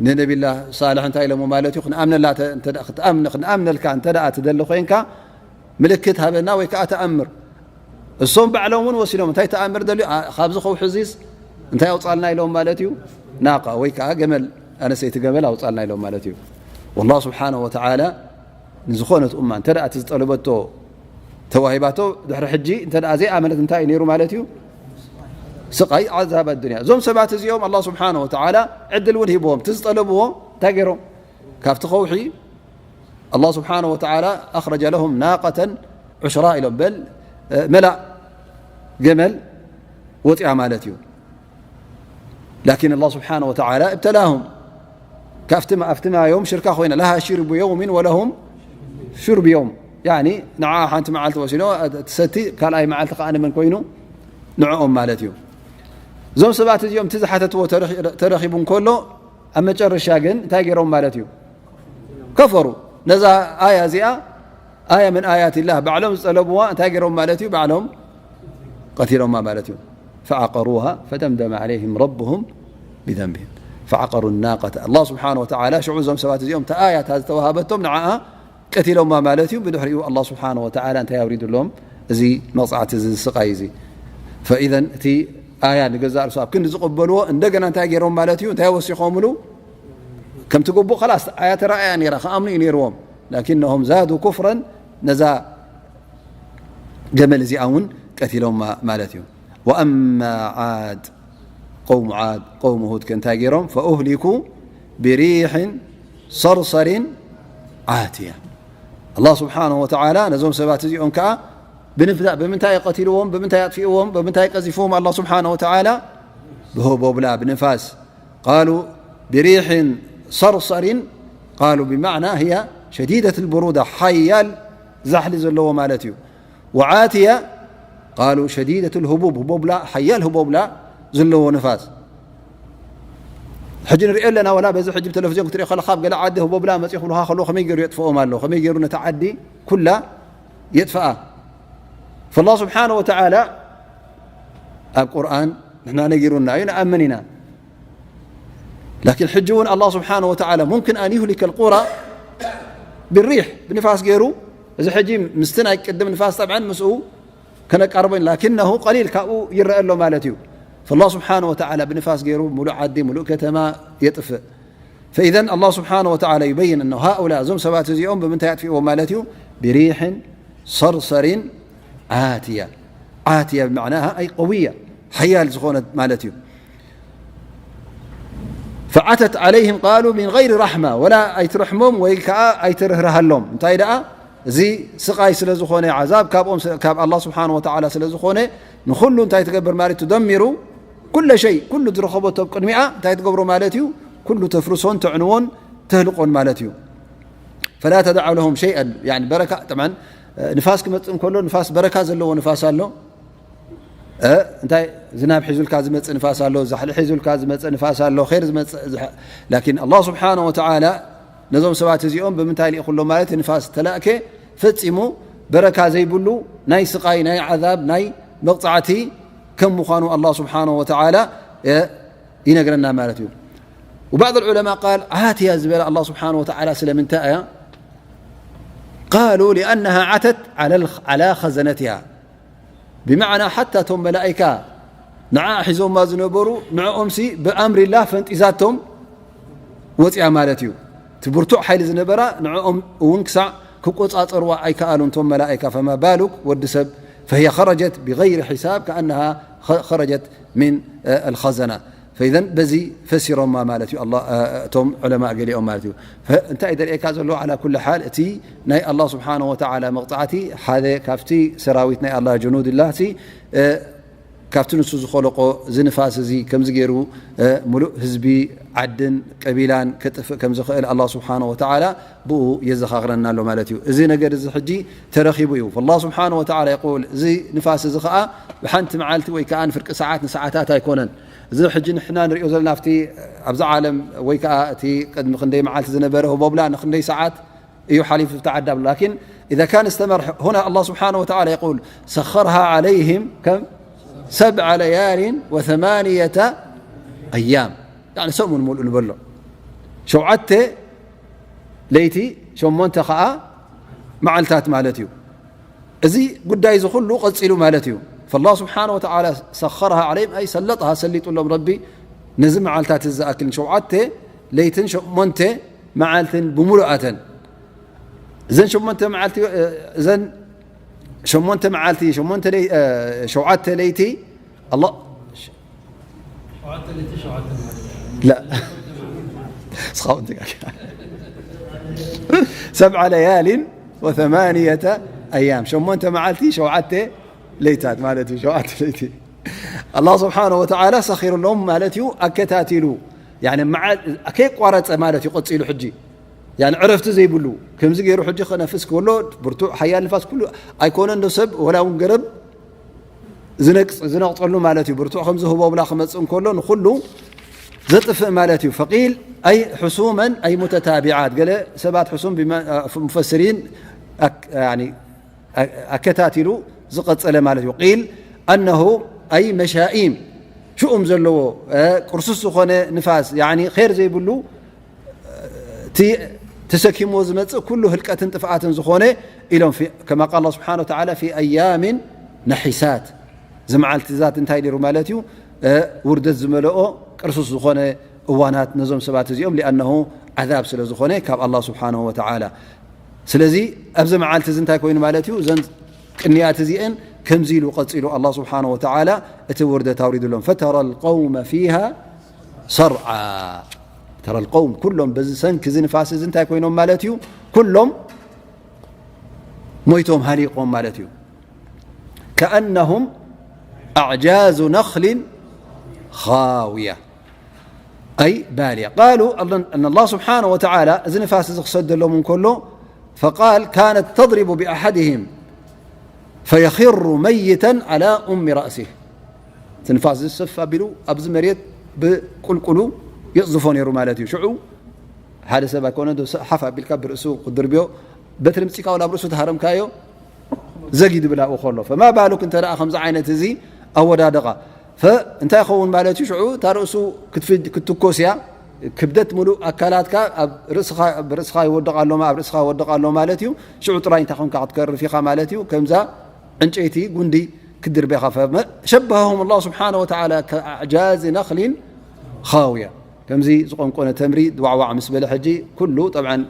ንነቢላህ ሳልሕ እንታይ ኢሎሞ ማለት እዩ? ክንኣምነላ ተ-፣ እንተ ደኣ ክትኣምን-፣ ክንኣምነልካ እንተ ደኣ ትደሊ ኮይንካ፣ ምልክት ሃበና ወይ ከኣ ተኣምር። እሶም ባዕሎም እውን ወሲኖም፣ እንታይ ተኣምር ደልዩ? ኣ-፣ ካብዚ ከውሒ እዚስ እንታይ ኣውጻልና ኢሎም ማለት እዩ? ናቃ ወይ ከኣ ገመል፣ ኣነሰይቲ ገመል ኣውጻልና ኢሎም ማለት እዩ። ወላሁ ስብሓነሁ ወተዓላ ንዝኾነት ኡማ እንተ ደኣ እቲ ዝጠለበቶ ተዋሂባቶ፣ ድሕሪ ሕጂ እንተ ደኣ ዘይኣመነት እንታይ እዩ ነይሩ ማለት እዩ? ስቓይ ዓዛብ ኣዱንያ። እዞም ሰባት እዚኦም ኣላህ ስብሓነሁ ወተዓላ ዕድል እውን ሂብዎም። እቲ ዝጠለብዎ እንታይ ገይሮም? ካብቲ ከውሒ ኣላህ ስብሓነሁ ወተዓላ ኣኽረጀ ለሁም ናቀተን ዑሽራ ኢሎም፣ በል፣ እ፣ መላእ ገመል ወፂኣ ማለት እዩ። ላኪን ኣላህ ስብሓነሁ ወተዓላ እብተላሁም። ካብቲ ማ-፣ ኣብቲ ማዮም ሽርካ ኮይና፣ ለሃ ሽርቡ የውሚን ወለሁም ሽርቡ የውም። ያኒ ንዓ ሓንቲ መዓልቲ ወሲዶ፣ እቲ ሰቲ ካልኣይ መዓልቲ ከኣ ንመን ኮይኑ? ንዕኦም ማለት እዩ። እዞም ሰባት እዚኦም እቲ ዝሓተትዎ ተረኺ-፣ ተረኺቡ እንከሎ፣ ኣብ መጨረሻ ግን እንታይ ገይሮም ማለት እዩ? ከፈሩ። ነዛ ኣያ እዚኣ፣ ኣያ ምን ኣያት ላህ፣ ባዕሎም ዝጠለብዋ እንታይ ገይሮም ማለት እዩ? ባዕሎም ቀቲሎማ ማለት እዩ። ፈዓቀሩሃ ፈደምደመ ዓለይህም ረብሁም ቢዘንብህም ፈዓቀሩ ናቀተ። ኣላህ ስብሓነሁ ወተዓላ ሽዑ እዞም ሰባት እዚኦም እታ ኣያ እታ ዝተዋሃበቶም ንዓኣ ቀቲሎማ ማለት እዩ። ብድሕሪኡ ኣላህ ስብሓነሁ ወተዓላ እንታይ ኣውሪዱሎም? እዚ መቕጻዕቲ እዚ፣ እዚ ስቓይ እዚ። ፈኢዘን እቲ ኣያ ንገዛእ ርእሱ ኣብ ክንዲ ዝቕበልዎ እንደገና እንታይ ገይሮም ማለት እዩ? እንታይ ወሲኾምሉ? ከምቲ ግቡእ ኸላስ ኣያ ተራእያ ነይራ፣ ክኣምኑ እዩ ነይርዎም። ላኪነሁም ዛዱ ኩፍረን፣ ነዛ ገመል እዚኣ እውን ቀቲሎማ ማለት እዩ። ወኣማ ዓድ፣ ቀውሙ ዓድ፣ ቀውሙ ሁድ ከ እንታይ ገይሮም? ፈኡህሊኩ ብሪሕን ሰርሰሪን ዓትያ። ኣላህ ስብሓነሁ ወተዓላ ነዞም ሰባት እዚኦም ከኣ ብንፍዳ-፣ ብምንታይ ቀቲልዎም? ብምንታይ ኣጥፊእዎም? ብምንታይ ቀዚፍዎም? ኣላህ ስብሓነሁ ወተዓላ ብህቦብላ ብንፋስ ቃሉ ብሪሕን ሰርሰሪን ቃሉ ብማዕና ህያ ሸዲደት ልብሩዳ ሓያል ዛሕሊ ዘለዎ ማለት እዩ። ወዓትያ ቃሉ ሸዲደት ልህቡብ ህቦብላ ሓያል ህቦብላ ዘለዎ ንፋስ። ሕጂ ንሪኦ ኣለና። ወላ በዚ ሕጂ ብቴሌቪዝዮን ክትሪኦ ከለካ ኣብ ገለ ዓዲ ህቦብላ መፂኡ ክብሉካ ከለዉ ከመይ ገይሩ የጥፍኦም ኣሎ፣ ከመይ ገይሩ ነታ ዓዲ ኩላ የጥፍኣ። ፈላ ስብሓነ ወተዓላ ኣብ ቁርኣን ንሕና ነጊሩና እዩ፣ ንኣምን ኢና። ላኪን ሕጂ እውን ኣላ ስብሓነ ወተዓላ ሙምክን ኣን ዩህሊከ ልቁራ ብሪሕ ብንፋስ ገይሩ፣ እዚ ሕጂ ምስቲ ናይ ቅድም ንፋስ ጠብዓን ምስኡ ከነቃርቦ ኢና። ላኪነሁ ቀሊል ካብኡ ይረአ ኣሎ ማለት እዩ። ፈላ ስብሓነ ወተዓላ ብንፋስ ገይሩ ሙሉእ ዓዲ ሙሉእ ከተማ የጥፍእ። ፈኢዘን ኣላ ስብሓነ ወተዓላ ይበይን እነሁ ሃኡላ እዞም ሰባት እዚኦም ብምንታይ ኣጥፊእዎም ማለት እዩ? ብሪሕን ሰርሰሪን ዓትያ። ዓትያ ብመዕናሃ ኣይ ቀውያ ሓያል ዝኾነት ማለት እዩ። ፈዓተት ዓለይህም ቃሉ ሚን ገይሪ ራሕማ፣ ወላ ኣይትርሕሞም ወይ ከዓ ኣይትርህርሃሎም። እንታይ ደኣ እዚ ስቓይ ስለ ዝኾነ፣ ዓዛብ ካብኦም ስ-፣ ካብ ኣላ ስብሓን ወተዓላ ስለ ዝኾነ፣ ንኹሉ እንታይ ትገብር ማለት እዩ? ትደሚሩ ኩለ ሸይ፣ ኩሉ ዝረኸበቶ ኣብ ቅድሚኣ እንታይ ትገብሮ ማለት እዩ? ኩሉ ተፍርሶን ተዕንዎን ተህልቆን ማለት እዩ። ፈላ ተዳዑ ለሁም ሸይአን፣ ያኒ በረካ፣ ጠብዓን ንፋስ ክመፅእ እንከሎ ንፋስ በረካ ዘለዎ ንፋስ ኣሎ። እ፣ እንታይ ዝናብ ሒዙልካ ዝመጽእ ንፋስ ኣሎ፣ ዛሕሊ ሒዙልካ ዝመጽእ ንፋስ ኣሎ፣ ኸይር ዝመጽእ ዝሐ-፣ ላኪን ኣላህ ስብሓነ ወተዓላ ነዞም ሰባት እዚኦም ብምንታይ ልኢኹሎም ማለት ንፋስ ተላእከ ፈጺሙ በረካ ዘይብሉ ናይ ስቓይ፣ ናይ ዓዛብ፣ ናይ መቕጻዕቲ ከም ምዃኑ ኣላህ ስብሓነ ወተዓላ፣ እ፣ ይነግረና ማለት እዩ። وبعض العلماء قال ዓትያ ዝበለ ኣላህ ስብሓነ ወተዓላ ስለምንታይ እያ? قالوا لأنها عتت على الخ-، على خزنتها ብመዕና ሓታ እቶም መላእካ ንዓ ሒዞማ ዝነበሩ ንዕኦምሲ ብኣምሪላ ፈንጢዛቶም ወፂኣ ማለት እዩ። እቲ ብርቱዕ ሓይሊ ዝነበራ ንዕኦም እውን ክሳዕ ክቆፃፀርዋ ኣይከኣሉን እቶም መላእካ። ፈማ ባሉክ ወዲ ሰብ ፈህየ ኸረጀት ብገይሪ ሒሳብ ከኣነሃ ኸ-፣ ኸረጀት ምን፣ እ፣ ኣልኸዘና። ፈኢዘን በዚ ፈሲሮማ ማለት እዩ ኣላ-፣ እ፣ እቶም ዑለማእ ገሊኦም ማለት እዩ። ፈ-፣ እንታይ ደርእየካ ዘሎ? ዓላ ኩሊ ሓል እቲ ናይ ኣላህ ስብሓነ ወተዓላ መቕጻዕቲ ሓደ ካብቲ ሰራዊት ናይ ኣላህ ጅኑድላህ ሲ፣ እ፣ ካብቲ ንሱ ዝኸለቆ እዚ ንፋስ እዚ ከምዚ ገይሩ፣ እ፣ ሙሉእ ህዝቢ ዓድን ቀቢላን ከጥፍእ ከም ዝኽእል ኣላህ ስብሓነ ወተዓላ ብኡ የዘኻኽረና ኣሎ ማለት እዩ። እዚ ነገር እዚ ሕጂ ተረኺቡ እዩ። ፈላህ ስብሓነ ወተዓላ የቁል፣ እዚ ንፋስ እዚ ኸዓ ብሓንቲ መዓልቲ ወይ ከዓ ንፍርቂ ሰዓት ንሰዓታት ኣይኮነን። እዚ ሕጂ ንሕና ንሪኦ ዘለና ኣብቲ፣ ኣብዛ ዓለም ወይ ከዓ እቲ ቅድሚ ክንደይ መዓልቲ ዝነበረ ህቦብላ ንክንደይ ሰዓት እዩ ሓሊፉ ኣብቲ ዓዲ ኣሎ። ላኪን إذا كان استمر هنا الله سبحانه وتعالى يقول سخرها عليهم كم؟ سبع ليال وثمانية أيام. ያኒ ሰሙን ሙሉእ ንበሎ። ሸውዓተ ለይቲ፣ ሸሞንተ ኸዓ መዓልታት ማለት እዩ። እዚ ጉዳይ እዚ ኩሉ ቀጺሉ ማለት እዩ። فالله سبحانه وتعالى سخرها عليهم، أي سلطها، ሰሊጡሎም ረቢ ነዚ መዓልታት እዚ ዝኣክል ሸውዓተ ለይትን ሸሞንተ መዓልትን ብምሉኣተን። እዘን ሸሞንተ መዓልቲ፣ እ፣ እዘን ሸሞንተ መዓልቲ፣ ሸሞንተ ለይ-፣ እ፣ ሸውዓተ ለይቲ ኣላ-፣ لا. እስኻ እውን ትጋገ። سبع ليال وثمانية أيام، ሸሞንተ መዓልቲ ሸውዓተ ለይታት ማለት እዩ። ሸውዓተ ለይቲ ኣላህ ስብሓነ ወተዓላ ሰኺሩሎም ማለት እዩ። ኣከታቲሉ፣ ያኒ መዓ-፣ ከየቋረፀ ማለት እዩ። ቀፂሉ ሕጂ፣ ያኒ ዕረፍቲ ዘይብሉ ከምዚ ገይሩ ሕጂ ክነፍስ ከሎ ብርቱዕ ሓያል ንፋስ ኩሉ ኣይኮነ እንዶ ሰብ ወላ እውን ገረብ ዝነቅጽ-፣ ዝነቕጸሉ ማለት እዩ። ብርቱዕ ከምዚ ህቦብላ ክመጽእ እንከሎ ንኹሉ ዘጥፍእ ማለት እዩ። ፈቂል ኣይ ሕሱመን ኣይ ሙተታቢዓት። ገለ ሰባት ሕሱም ብመ-፣ አ፣ ሙፈስሪን ኣክ-፣ ያኒ ኣ-፣ ኣከታቲሉ ዝቐጸለ ማለት እዩ። ቂል ኣነሁ ኣይ መሻኢም ሽኡም ዘለዎ፣ እ፣ ቅርሱስ ዝኾነ ንፋስ፣ ያኒ ኼር ዘይብሉ እቲ ተሰኪምዎ ዝመጽእ ኩሉ ህልቀትን ጥፍኣትን ዝኾነ ኢሎም። ፊ-፣ ከማ ቃል ኣላህ ስብሓነ ወተዓላ፣ ፊ ኣያሚን ነሒሳት፣ እዚ መዓልትታት እንታይ ነይሩ ማለት እዩ? እ፣ ውርደት ዝመልኦ ቅርሱስ ዝኾነ እዋናት ነዞም ሰባት እዚኦም፣ ሊኣነሁ ዓዛብ ስለ ዝኾነ ካብ ኣላህ ስብሓነሁ ወተዓላ። ስለዚ ኣብዚ መዓልቲ እዚ እንታይ ኮይኑ ማለት እዩ? እዘን ቅንያት እዚአን ከምዚ ኢሉ ቀጺሉ ኣላህ ስብሓነሁ ወተዓላ እቲ ውርደት ኣውሪዱሎም። ፈተራ ልቀውመ ፊሃ ሰርዓ። ተራ ልቀውም ኩሎም በዚ ሰንኪ እዚ ንፋስ እዚ እንታይ ኮይኖም ማለት እዩ? ኩሎም ሞይቶም ሃሊቆም ማለት እዩ። ከኣነሁም ኣዕጃዙ ነኽሊን خاوية أي بالية. قالوا أن الله سبحانه وتعالى እዚ ንፋስ እዚ ክሰደሎም እንከሎ فقال كانت تضرب بأحدهم فيخر ميتا على أم رأسه. እቲ ንፋስ እዚ ሰፍ ኣቢሉ ኣብዚ መሬት ብቁልቁሉ ይቕዝፎ ነይሩ ማለት እዩ። ሽዑ ሓደ ሰብ ኣይኮነ ሓፍ ኣቢልካ ብርእሱ ክድርብዮ በትሪ ምጺካ ወላ ብርእሱ ተሃረምካዮ ዘጊ ድብል ኣብኡ ከሎ ፈማ ባሉክ እንተ ደኣ ከምዚ ዓይነት እዚ ኣወዳድቓ እንታይ ይኸውን ማለት እዩ? ሽዑ እታ ርእሱ ክትፍጅ ክትትኮስ እያ። ክብደት ሙሉእ ኣካላትካ ኣብ ርእስኻ ይወድቕ ኣሎ ኣብ ርእስኻ ይወድቕ ኣሎ ማለት እዩ። ሽዑ ጥራይ እንታይ ኮንካ ክትከርፍ ኢኻ ማለት እዩ። ከምዛ ዕንጨይቲ ጉንዲ ክትድርቤኻ ፈመ ሸበሃሁም الله سبحانه وتعالى كأعجاز نخل خاوية ከምዚ ዝቆንቆነ ተምሪ ዋዕዋዕ ምስ በለ ሕጂ ኩሉ ጠብዓን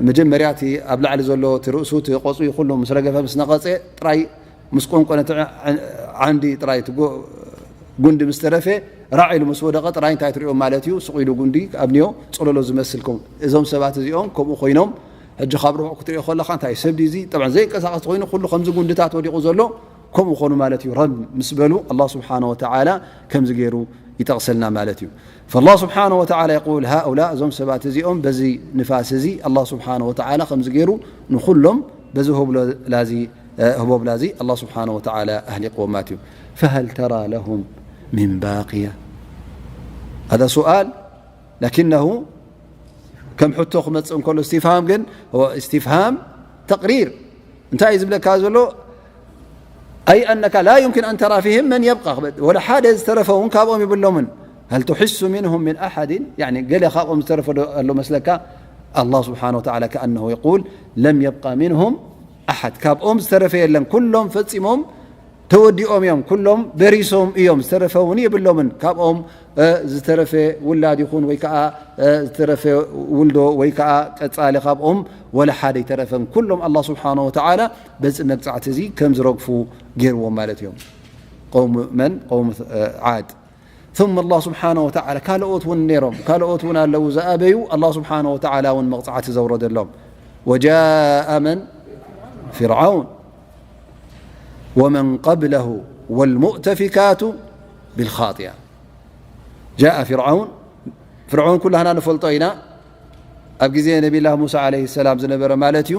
መጀመርያ እቲ ኣብ ላዕሊ ዘሎ እቲ ርእሱ እቲ ቆፅዩ ኩሉ ምስ ረገፈ ምስ ነቐፀ ጥራይ ምስ ቆንቆነ ዓንዲ ጥራይ ጉንዲ ምስ ተረፈ ራዕ ኢሉ ምስ ወደቐ ጥራይ እንታይ ትሪኦ ማለት እዩ? ስቕ ኢሉ ጉንዲ ኣብንዮ ፀለሎ ዝመስል ከም እዞም ሰባት እዚኦም ከምኡ ኮይኖም ሕጂ ካብ ርሑቕ ክትሪኦ ከለኻ እንታይ ሰብ ድዩ እዚ? ጠብዓን ዘይንቀሳቐስ ኮይኑ ኩሉ ከምዚ ጉንድታት ወዲቑ ዘሎ ከምኡ ኾኑ ማለት እዩ። ረም ምስ በሉ ኣላህ ስብሓነ ወተዓላ ከምዚ ገይሩ ይጠቕሰልና ማለት እዩ። فالله سبحانه وتعالى يقول هؤلاء እዞም ሰባት እዚኦም በዚ ንፋስ እዚ ኣላህ ስብሓነ ወተዓላ ከምዚ ገይሩ ንኹሎም በዚ ህቦብላ እዚ ኣላህ ስብሓነ ወተዓላ ኣህሊቅዎም ማለት እዩ። فهل ترى لهم من باقية هذا سؤال لكنه ከም ሕቶ ክመፅእ እንከሎ استفهام ግን استفهام تقرير እንታይ እዩ ዝብለካ ዘሎ أي أنك لا يمكن أن ترى فيهم من يبقى ወላ ሓደ ዝተረፈ እውን ካብኦም ይብሎምን هل تحس منهم من أحد يعني ገለ ካብኦም ዝተረፈ ዶ ኣሎ መስለካ الله سبحانه وتعالى كأنه يقول لم يبقى منهم أحد ካብኦም ዝተረፈ የለን ኩሎም ፈፂሞም ተወዲኦም እዮም ኩሎም በሪሶም እዮም ዝተረፈ እውን የብሎምን ካብኦም ዝተረፈ ውላድ ይኹን ወይ ከዓ ዝተረፈ ውልዶ ወይ ከዓ ቀፃሊ ካብኦም ወላ ሓደ ይተረፈን ኩሎም ኣላህ ስብሓነ ወተዓላ በዚ መቅፃዕቲ እዚ ከም ዝረግፉ ገይርዎም ማለት እዮም። ቀውም መን ቀውም ዓድ ثم الله سبحانه وتعالى ካልኦት እውን ነይሮም ካልኦት እውን ኣለዉ ዝኣበዩ ኣላህ ስብሓነ ወተዓላ እውን መቅፃዕቲ ዘውረደሎም وجاء من فرعون ومن قبله والمؤتفكات بالخاطئة جاء فرعون فرعون ኩላህና ንፈልጦ ኢና ኣብ ግዜ ነቢላህ ሙሳ ዓለይሂ ሰላም ዝነበረ ማለት እዩ።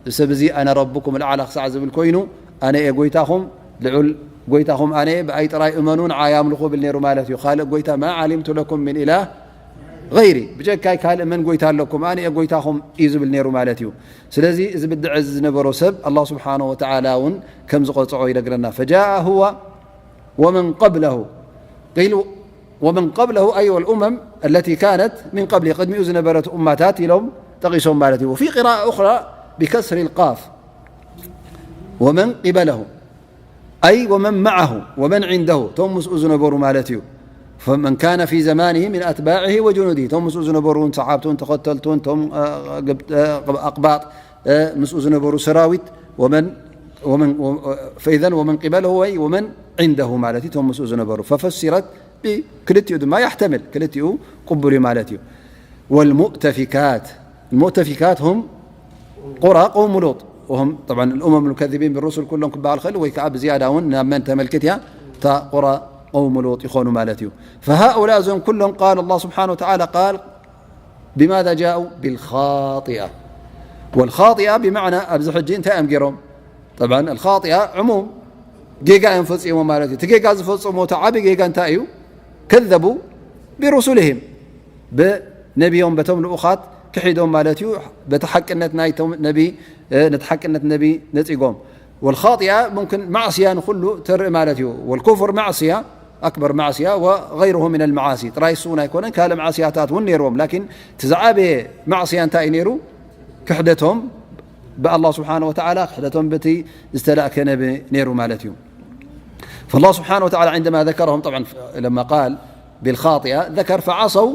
እዚ ሰብ እዚ ኣነ ረብኩም ልዓላ ክሳዕ ዝብል ኮይኑ ኣነ እየ ጎይታኹም ልዑል ጎይታኹም ኣነ እየ ብኣይ ጥራይ እመኑ ንዓይ ኣምልኹ ብል ነይሩ ማለት እዩ። ካልእ ጎይታ ማ ዓሊምቱ ለኩም ምን ኢላህ ገይሪ ብጀካይ ካልእ መን ጎይታ ኣለኩም ኣነ እየ ጎይታኹም እዩ ዝብል ነይሩ ማለት እዩ። ስለዚ እዚ ብድዐ እዚ ዝነበሮ ሰብ ኣላህ ስብሓነ ወተዓላ እውን ከም ዝቐፅዖ ይነግረና ፈጃአ ሁዋ ومن قبله قيل ومن قبله أي والأمم التي كانت من قبله ቅድሚኡ ዝነበረት ኡማታት ኢሎም ጠቒሶም ማለት እዩ። وفي قراءة أخرى بكسر القاف ومن قبله أي ومن معه ومن عنده እቶም ምስኡ ዝነበሩ ማለት እዩ። فمن كان في زمانه من أتباعه وجنوده እቶም ምስኡ ዝነበሩ እውን ሰሓብቱን ተኸተልቱን እቶም ኣቅባጥ ምስኡ ዝነበሩ ሰራዊት فإذا ومن قبله أي ومن عنده ማለት እዩ እቶም ምስኡ ዝነበሩ ففسرت ብክልቲኡ ድማ يحتمل ክልቲኡ ቅቡል እዩ ማለት እዩ። والمؤتفكات المؤتفكات هم قرى قوم لوط وهم طبعا الأمم المكذبين بالرسل ኩሎም ክበሃል ክእል ወይ ከዓ ብዝያዳ እውን ናብ መን ተመልክት እያ እታ قرى قوم لوط ይኾኑ ማለት እዩ። فهؤلاء እዞም ኩሎም قال الله سبحانه وتعالى قال بماذا جاءوا بالخاطئة والخاطئة بمعنى ኣብዚ ሕጂ እንታይ እዮም ገይሮም طبعا الخاطئة عموم ጌጋ እዮም ፈፂሞም ማለት እዩ። እቲ ጌጋ ዝፈፀሞ እቲ ዓቢ ጌጋ እንታይ እዩ? كذبوا برسلهم ብነቢዮም በቶም ልኡኻት ክሒዶም ማለት እዩ። በቲ ሓቅነት ናይቶም ነቢ ነቲ ሓቅነት ነቢ ነፂጎም والخاطئة ممكن ማዕስያ ንኩሉ ተርኢ ማለት እዩ። والكفر ማዕስያ أكبر ማዕስያ وغيره من المعاصي ጥራይ እሱ እውን ኣይኮነን ካልእ ማዕስያታት እውን ነይርዎም ላኪን እቲ ዝዓበየ ማዕስያ እንታይ እዩ ነይሩ? ክሕደቶም ብኣላህ ስብሓነ ወተዓላ ክሕደቶም በቲ ዝተላእከ ነቢ ነይሩ ማለት እዩ። فالله سبحانه وتعالى عندما ذكرهم طبعا لما قال بالخاطئة ذكر فعصوا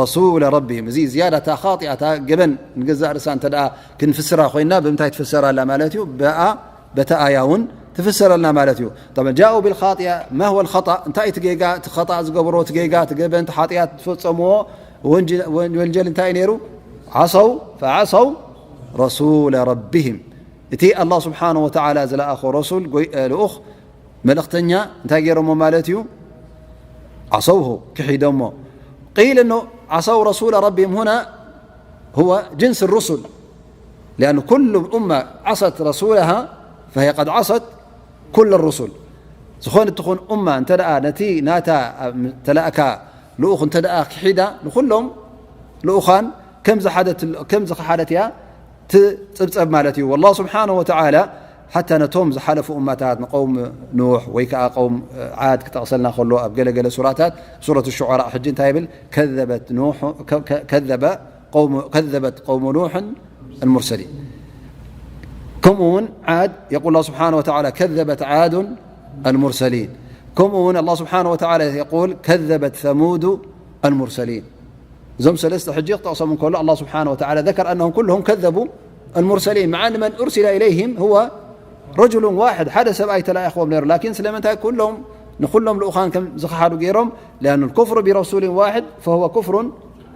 رسول ربهم እዚ ዝያዳ እታ ኻጢኣ እታ ገበን ንገዛእ ርእሳ እንተ ደኣ ክንፍስራ ኮይና ብምንታይ ትፍሰር ኣላ ማለት እዩ? ብኣ በታ ኣያ እውን ትፍሰረልና ማለት እዩ። طبعا جاءوا بالخاطئة ما هو الخطأ እንታይ እቲ ጌጋ እቲ ኸጣእ ዝገበሮ እቲ ጌጋ እቲ ገበን እቲ ሓጢኣት ዝፈጸምዎ ወንጀል እንታይ ነይሩ? عصوا فعصوا رسول ربهم እቲ ኣላህ ስብሓነ ወተዓላ ዝለኣኾ ረሱል ልኡኽ መልእኽተኛ እንታይ ገይሮሞ ማለት እዩ? ዓሰውሁ ክሒዶሞ። ቂል እኖ ዓሰው ረሱለ ረቢም ሁና ሁወ ጅንስ ሩሱል። ሊኣኑ ኩሉ ኡማ ዓሰት ረሱለሃ ፈህየ ቀድ ዓሰት ኩል ሩሱል። ዝኾነ ትኹን ኡማ እንተ ደኣ ነቲ ናታ ተላእካ ልኡኽ እንተ ደኣ ክሒዳ ንኹሎም ልኡኻን ከም ዝሓደት እያ ትጽብጸብ ማለት እዩ። والله سبحانه وتعالى حتى ነቶም ዝሓለፉ እማታት ንቀውም ኑሕ ወይ ከኣ ቀውም ዓድ ክጠቕሰልና ከሎ ኣብ ገለገለ ሱራታት ሱረት ሹዓራ ሕጂ እንታይ ይብል? كذبت نوح كذب قوم كذبت قوم نوح المرسلين. ከምኡ እውን ዓድ يقول الله سبحانه وتعالى كذبت عاد المرسلين. ከምኡ እውን الله سبحانه وتعالى يقول كذبت ثمود المرسلين. እዞም ሰለስተ ሕጂ ክጠቕሶም እንከሎ ኣላህ ስብሓነ ወተዓላ ذكر أنهم كلهم كذبوا المرسلين مع أن من أرسل إليهم هو رجل واحد ሓደ ሰብኣይ ተላኢኽዎም ነይሩ ላኪን ስለምንታይ ኩሎም ንኩሎም ልኡኻን ከም ዝኸሓዱ ገይሮም لأن الكفر برسول واحد فهو كفر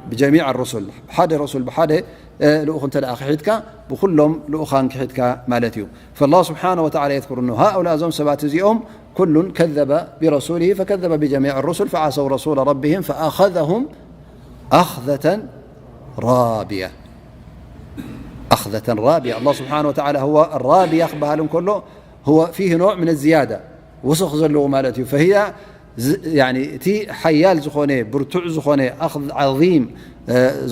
بجميع الرسل ብሓደ ረሱል ብሓደ ልኡኽ እንተ ደኣ ክሒድካ ብኩሎም ልኡኻን ክሒድካ ማለት እዩ فالله سبحانه وتعالى يذكر أنه هؤلاء እዞም ሰባት እዚኦም كل كذب برسوله فكذب بجميع الرسل فعصوا رسول ربهم فأخذهم أخذة رابية. أخذة رابية. الله سبحانه وتعالى هو الرابية ክበሃል እንከሎ هو فيه نوع من الزيادة وسخ ዘለዎ ማለት እዩ فهي እቲ ሓያል ዝኾነ ብርቱዕ ዝኾነ أخذ عظيم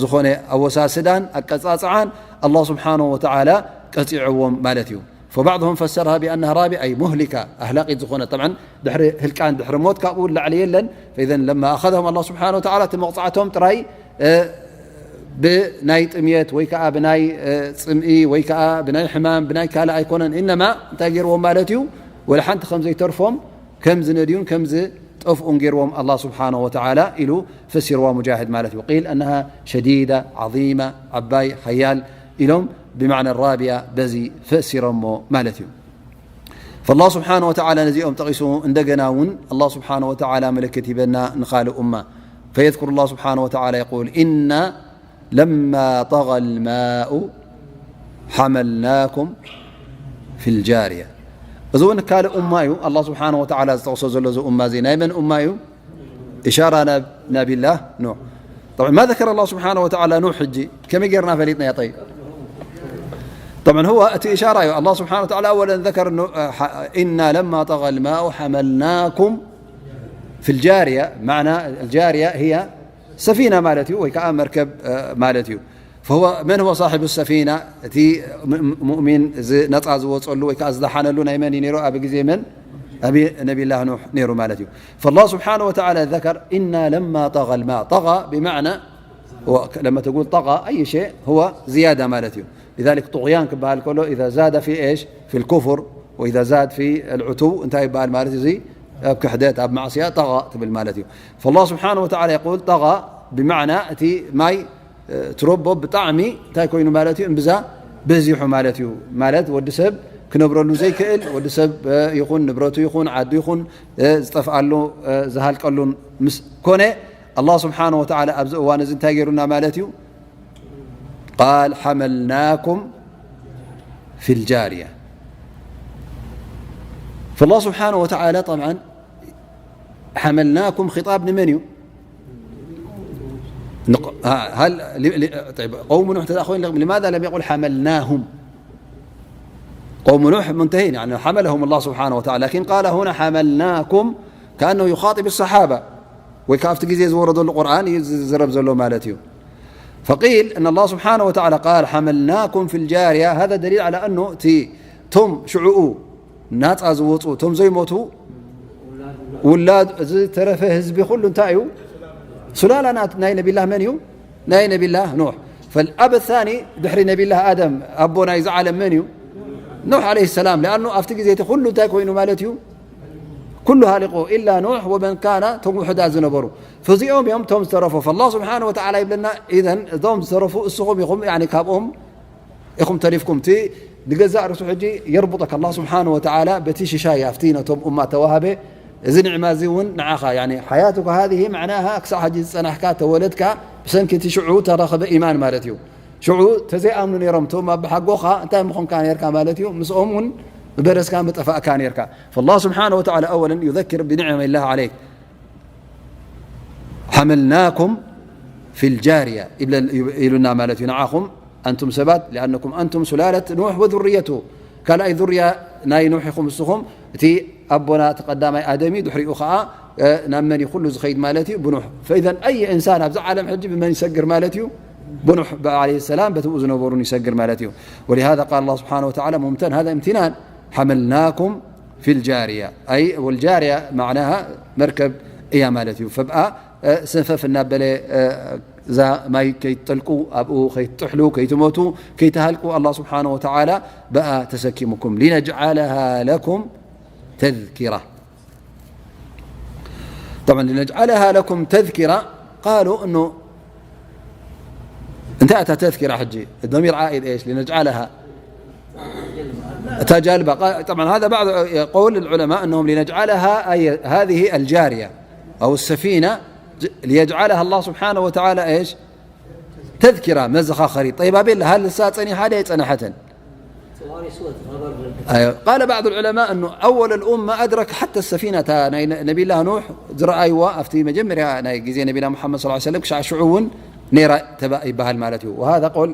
ዝኾነ ኣወሳስዳን ኣቀጻጽዓን الله سبحانه وتعالى ቀጺዕዎም ማለት እዩ فبعضهم فسرها بأنها رابية أي مهلكة أهلاقيت ዝኾነ طبعا ድሕሪ ህልቃን ድሕሪ ሞት ካብኡ ላዕሊ የለን فإذا لما أخذهم الله سبحانه وتعالى እቲ መቕጻዕቶም ጥራይ ብናይ ጥምየት ወይ ከዓ ብናይ ፅምኢ ወይ ከዓ ብናይ ሕማም ብናይ ካልእ ኣይኮነን إنما እንታይ ገይርዎም ማለት እዩ ወላ ሓንቲ ከም ዘይተርፎም ከም ዝነድዩን ከም ዝጠፍኡን ገይርዎም الله سبحانه وتعالى ኢሉ ፈሲርዋ مجاهد ማለት እዩ قيل أنها شديدة عظيمة ዓባይ ሓያል ኢሎም بمعنى الرابية በዚ ፈሲሮሞ ማለት እዩ فالله سبحانه وتعالى ነዚኦም ጠቒሱ እንደገና እውን الله سبحانه وتعالى ምልክት ሂበና ንኻልእ ኡማ فيذكر الله سبحانه وتعالى يقول إنا لما طغى الماء حملناكم في الجارية እዚ እውን ካልእ ኡማ እዩ الله سبحانه وتعالى ዝጠቕሶ ዘሎ እዚ ኡማ እዚ ናይ መን ኡማ እዩ إشارة ናብ نبي الله نوح طبعا ما ذكر الله سبحانه وتعالى نوح ሕጂ ከመይ ጌርና ፈሊጥና يا طيب طبعا هو እቲ إشارة እዩ الله سبحانه وتعالى أولا ذكر إنا لما طغى الماء حملناكم في الجارية معنى الجارية هي سفينة ማለት እዩ ወይ ከዓ መርከብ ማለት እዩ فهو من هو صاحب السفينة እቲ ሙእሚን እዚ ነፃ ዝወፀሉ ወይ ከዓ ዝደሓነሉ ናይ መን እዩ ነይሩ ኣብ ግዜ መን ኣብ ነቢላህ ኑሕ ነይሩ ማለት እዩ فالله سبحانه وتعالى ذكر إنا لما طغى الماء طغى بمعنى لما تقول طغى أي شيء هو زيادة ማለት እዩ لذلك طغيان ክበሃል ከሎ إذا زاد في إيش في الكفر وإذا زاد في العتو እንታይ ይበሃል ማለት እዚ ኣብ ክሕደት ኣብ ማዕስያ طغى ትብል ማለት እዩ فالله سبحانه وتعالى يقول طغى بمعنى እቲ ማይ ትረቦ ብጣዕሚ እንታይ ኮይኑ ማለት እዩ እምብዛ በዚሑ ማለት እዩ ማለት ወዲ ሰብ ክነብረሉ ዘይክእል ወዲ ሰብ ይኹን ንብረቱ ይኹን ዓዱ ይኹን ዝጠፍኣሉ ዝሃልቀሉን ምስ ኮነ الله سبحانه وتعالى ኣብዚ እዋን እዚ እንታይ ገይሩና ማለት እዩ قال حملناكم في الجارية فالله سبحانه وتعالى طبعا حملناكم خطاب لمن يو؟ نق- ها، هل ل- ل- طيب، قوم نوح تدخل لماذا لم يقل حملناهم؟ قوم نوح منتهين يعني حملهم الله سبحانه وتعالى لكن قال هنا حملناكم كأنه يخاطب الصحابة ويكافت جزيز ورد القرآن يزرب زلو مالتيو فقيل أن الله سبحانه وتعالى قال حملناكم في الجارية هذا دليل على أنه تي تم شعؤ ናፃ ዝወፁ እቶም ዘይሞቱ ውላድ ዝተረፈ ህዝቢ ኩሉ እንታይ እዩ ሱላላ ናይ ነቢላህ መን እዩ ናይ ነቢላህ ኖሕ ፈልኣብ ታኒ ድሕሪ ነቢላህ ኣደም ኣቦ ናይዚ ዓለም መን እዩ ኖሕ ለ ሰላም ሊኣኑ ኣብቲ ግዜ እቲ ኩሉ እንታይ ኮይኑ ማለት እዩ ኩሉ ሃሊቆ ኢላ ኖሕ ወመን ካና እቶም ውሕዳት ዝነበሩ ፈዚኦም እዮም እቶም ዝተረፉ ላ ስብሓን ወተላ ይብለና ኢዘን እቶም ዝተረፉ እስኹም ኢኹም ካብኦም ኢኹም ተሪፍኩም እቲ ንገዛእ ርእሱ ሕጂ የርቡጠካ ኣላ ስብሓን ወተዓላ በቲ ሽሻይ ኣብቲ ነቶም ኡማ ተዋሃበ እዚ ንዕማ እዚ እውን ንዓኻ ሓያቱካ ሃዚህ መዕናሃ ክሳዕ ሕጂ ዝፀናሕካ ተወለድካ ብሰንኪ እቲ ሽዑ ተረኸበ ኢማን ማለት እዩ ሽዑ ተዘይኣምኑ ነይሮም እቶም ኣብሓጎኻ እንታይ ምኾንካ ነርካ ማለት እዩ ምስኦም እውን ምበረስካ ምጠፋእካ ነርካ فالله سبحانه وتعالى أولا يذكر بنعم الله عليك ሓመልናኩም ፊል ጃርያ ይብለ-፣ ይብሉና ማለት እዩ። ንዓኹም ኣንቱም ሰባት፣ ሊኣነኩም ኣንቱም ሱላለት ኑሕ ወዙርየቱ፣ ካልኣይ ዙርያ ናይ ኑሕ ኢኹም ንስኹም። እቲ ኣቦና እቲ ቀዳማይ ኣደም እዩ፣ ድሕሪኡ ኸዓ፣ እ፣ ናብ መን እዩ ኩሉ ዝኸይድ ማለት እዩ? ብኑሕ። ፈኢዘን ኣይ እንሳን ኣብዚ ዓለም ሕጂ ብመን ይሰግር ማለት እዩ? ብኑሕ ዓለይሂ ሰላም በቲ ብኡ ዝነበሩን ይሰግር ማለት እዩ። ወሊሃዛ ቃል ኣላህ ስብሓነሁ ወተዓላ ሙምተን ሃዛ እምትናን ሓመልናኩም ፊል ጃርያ። ኣይ ወልጃርያ ማዕናሃ መርከብ እያ ማለት እዩ። ፈብኣ፣ እ፣ ሰፈፍ እናበለ፣ እ፣ እዛ ማይ ከይትጠልቁ፣ ኣብኡ ከይትጥሕሉ፣ ከይትሞቱ፣ ከይትሃልቁ ኣላህ ስብሓነሁ ወተዓላ ብኣ ተሰኪሙኩም። ሊነጅዓለሃ ለኩም ተዝኪራ። طبعا لنجعلها لكم تذكرة. قالوا إنه انتهت تذكرة حجي، الضمير عائد إيش؟ لنجعلها تجلبة. قال، طبعا هذا بعض قول العلماء أنهم لنجعلها، أي هذه الجارية أو السفينة، ج-، ليجعلها الله سبحانه وتعالى إيش؟ تذكرة، مزخاخري. طيب، أبي هل لسا تصني حدا يتصنحتن؟ أيوة. قال بعض العلماء أنه أول الأمة أدرك حتى السفينة، تا نبي الله نوح زرع، أيوة، أفتي مجمرة، نبي الله محمد صلى الله عليه وسلم، كشع شعون نيرة تبا يبهل مالته. وهذا قول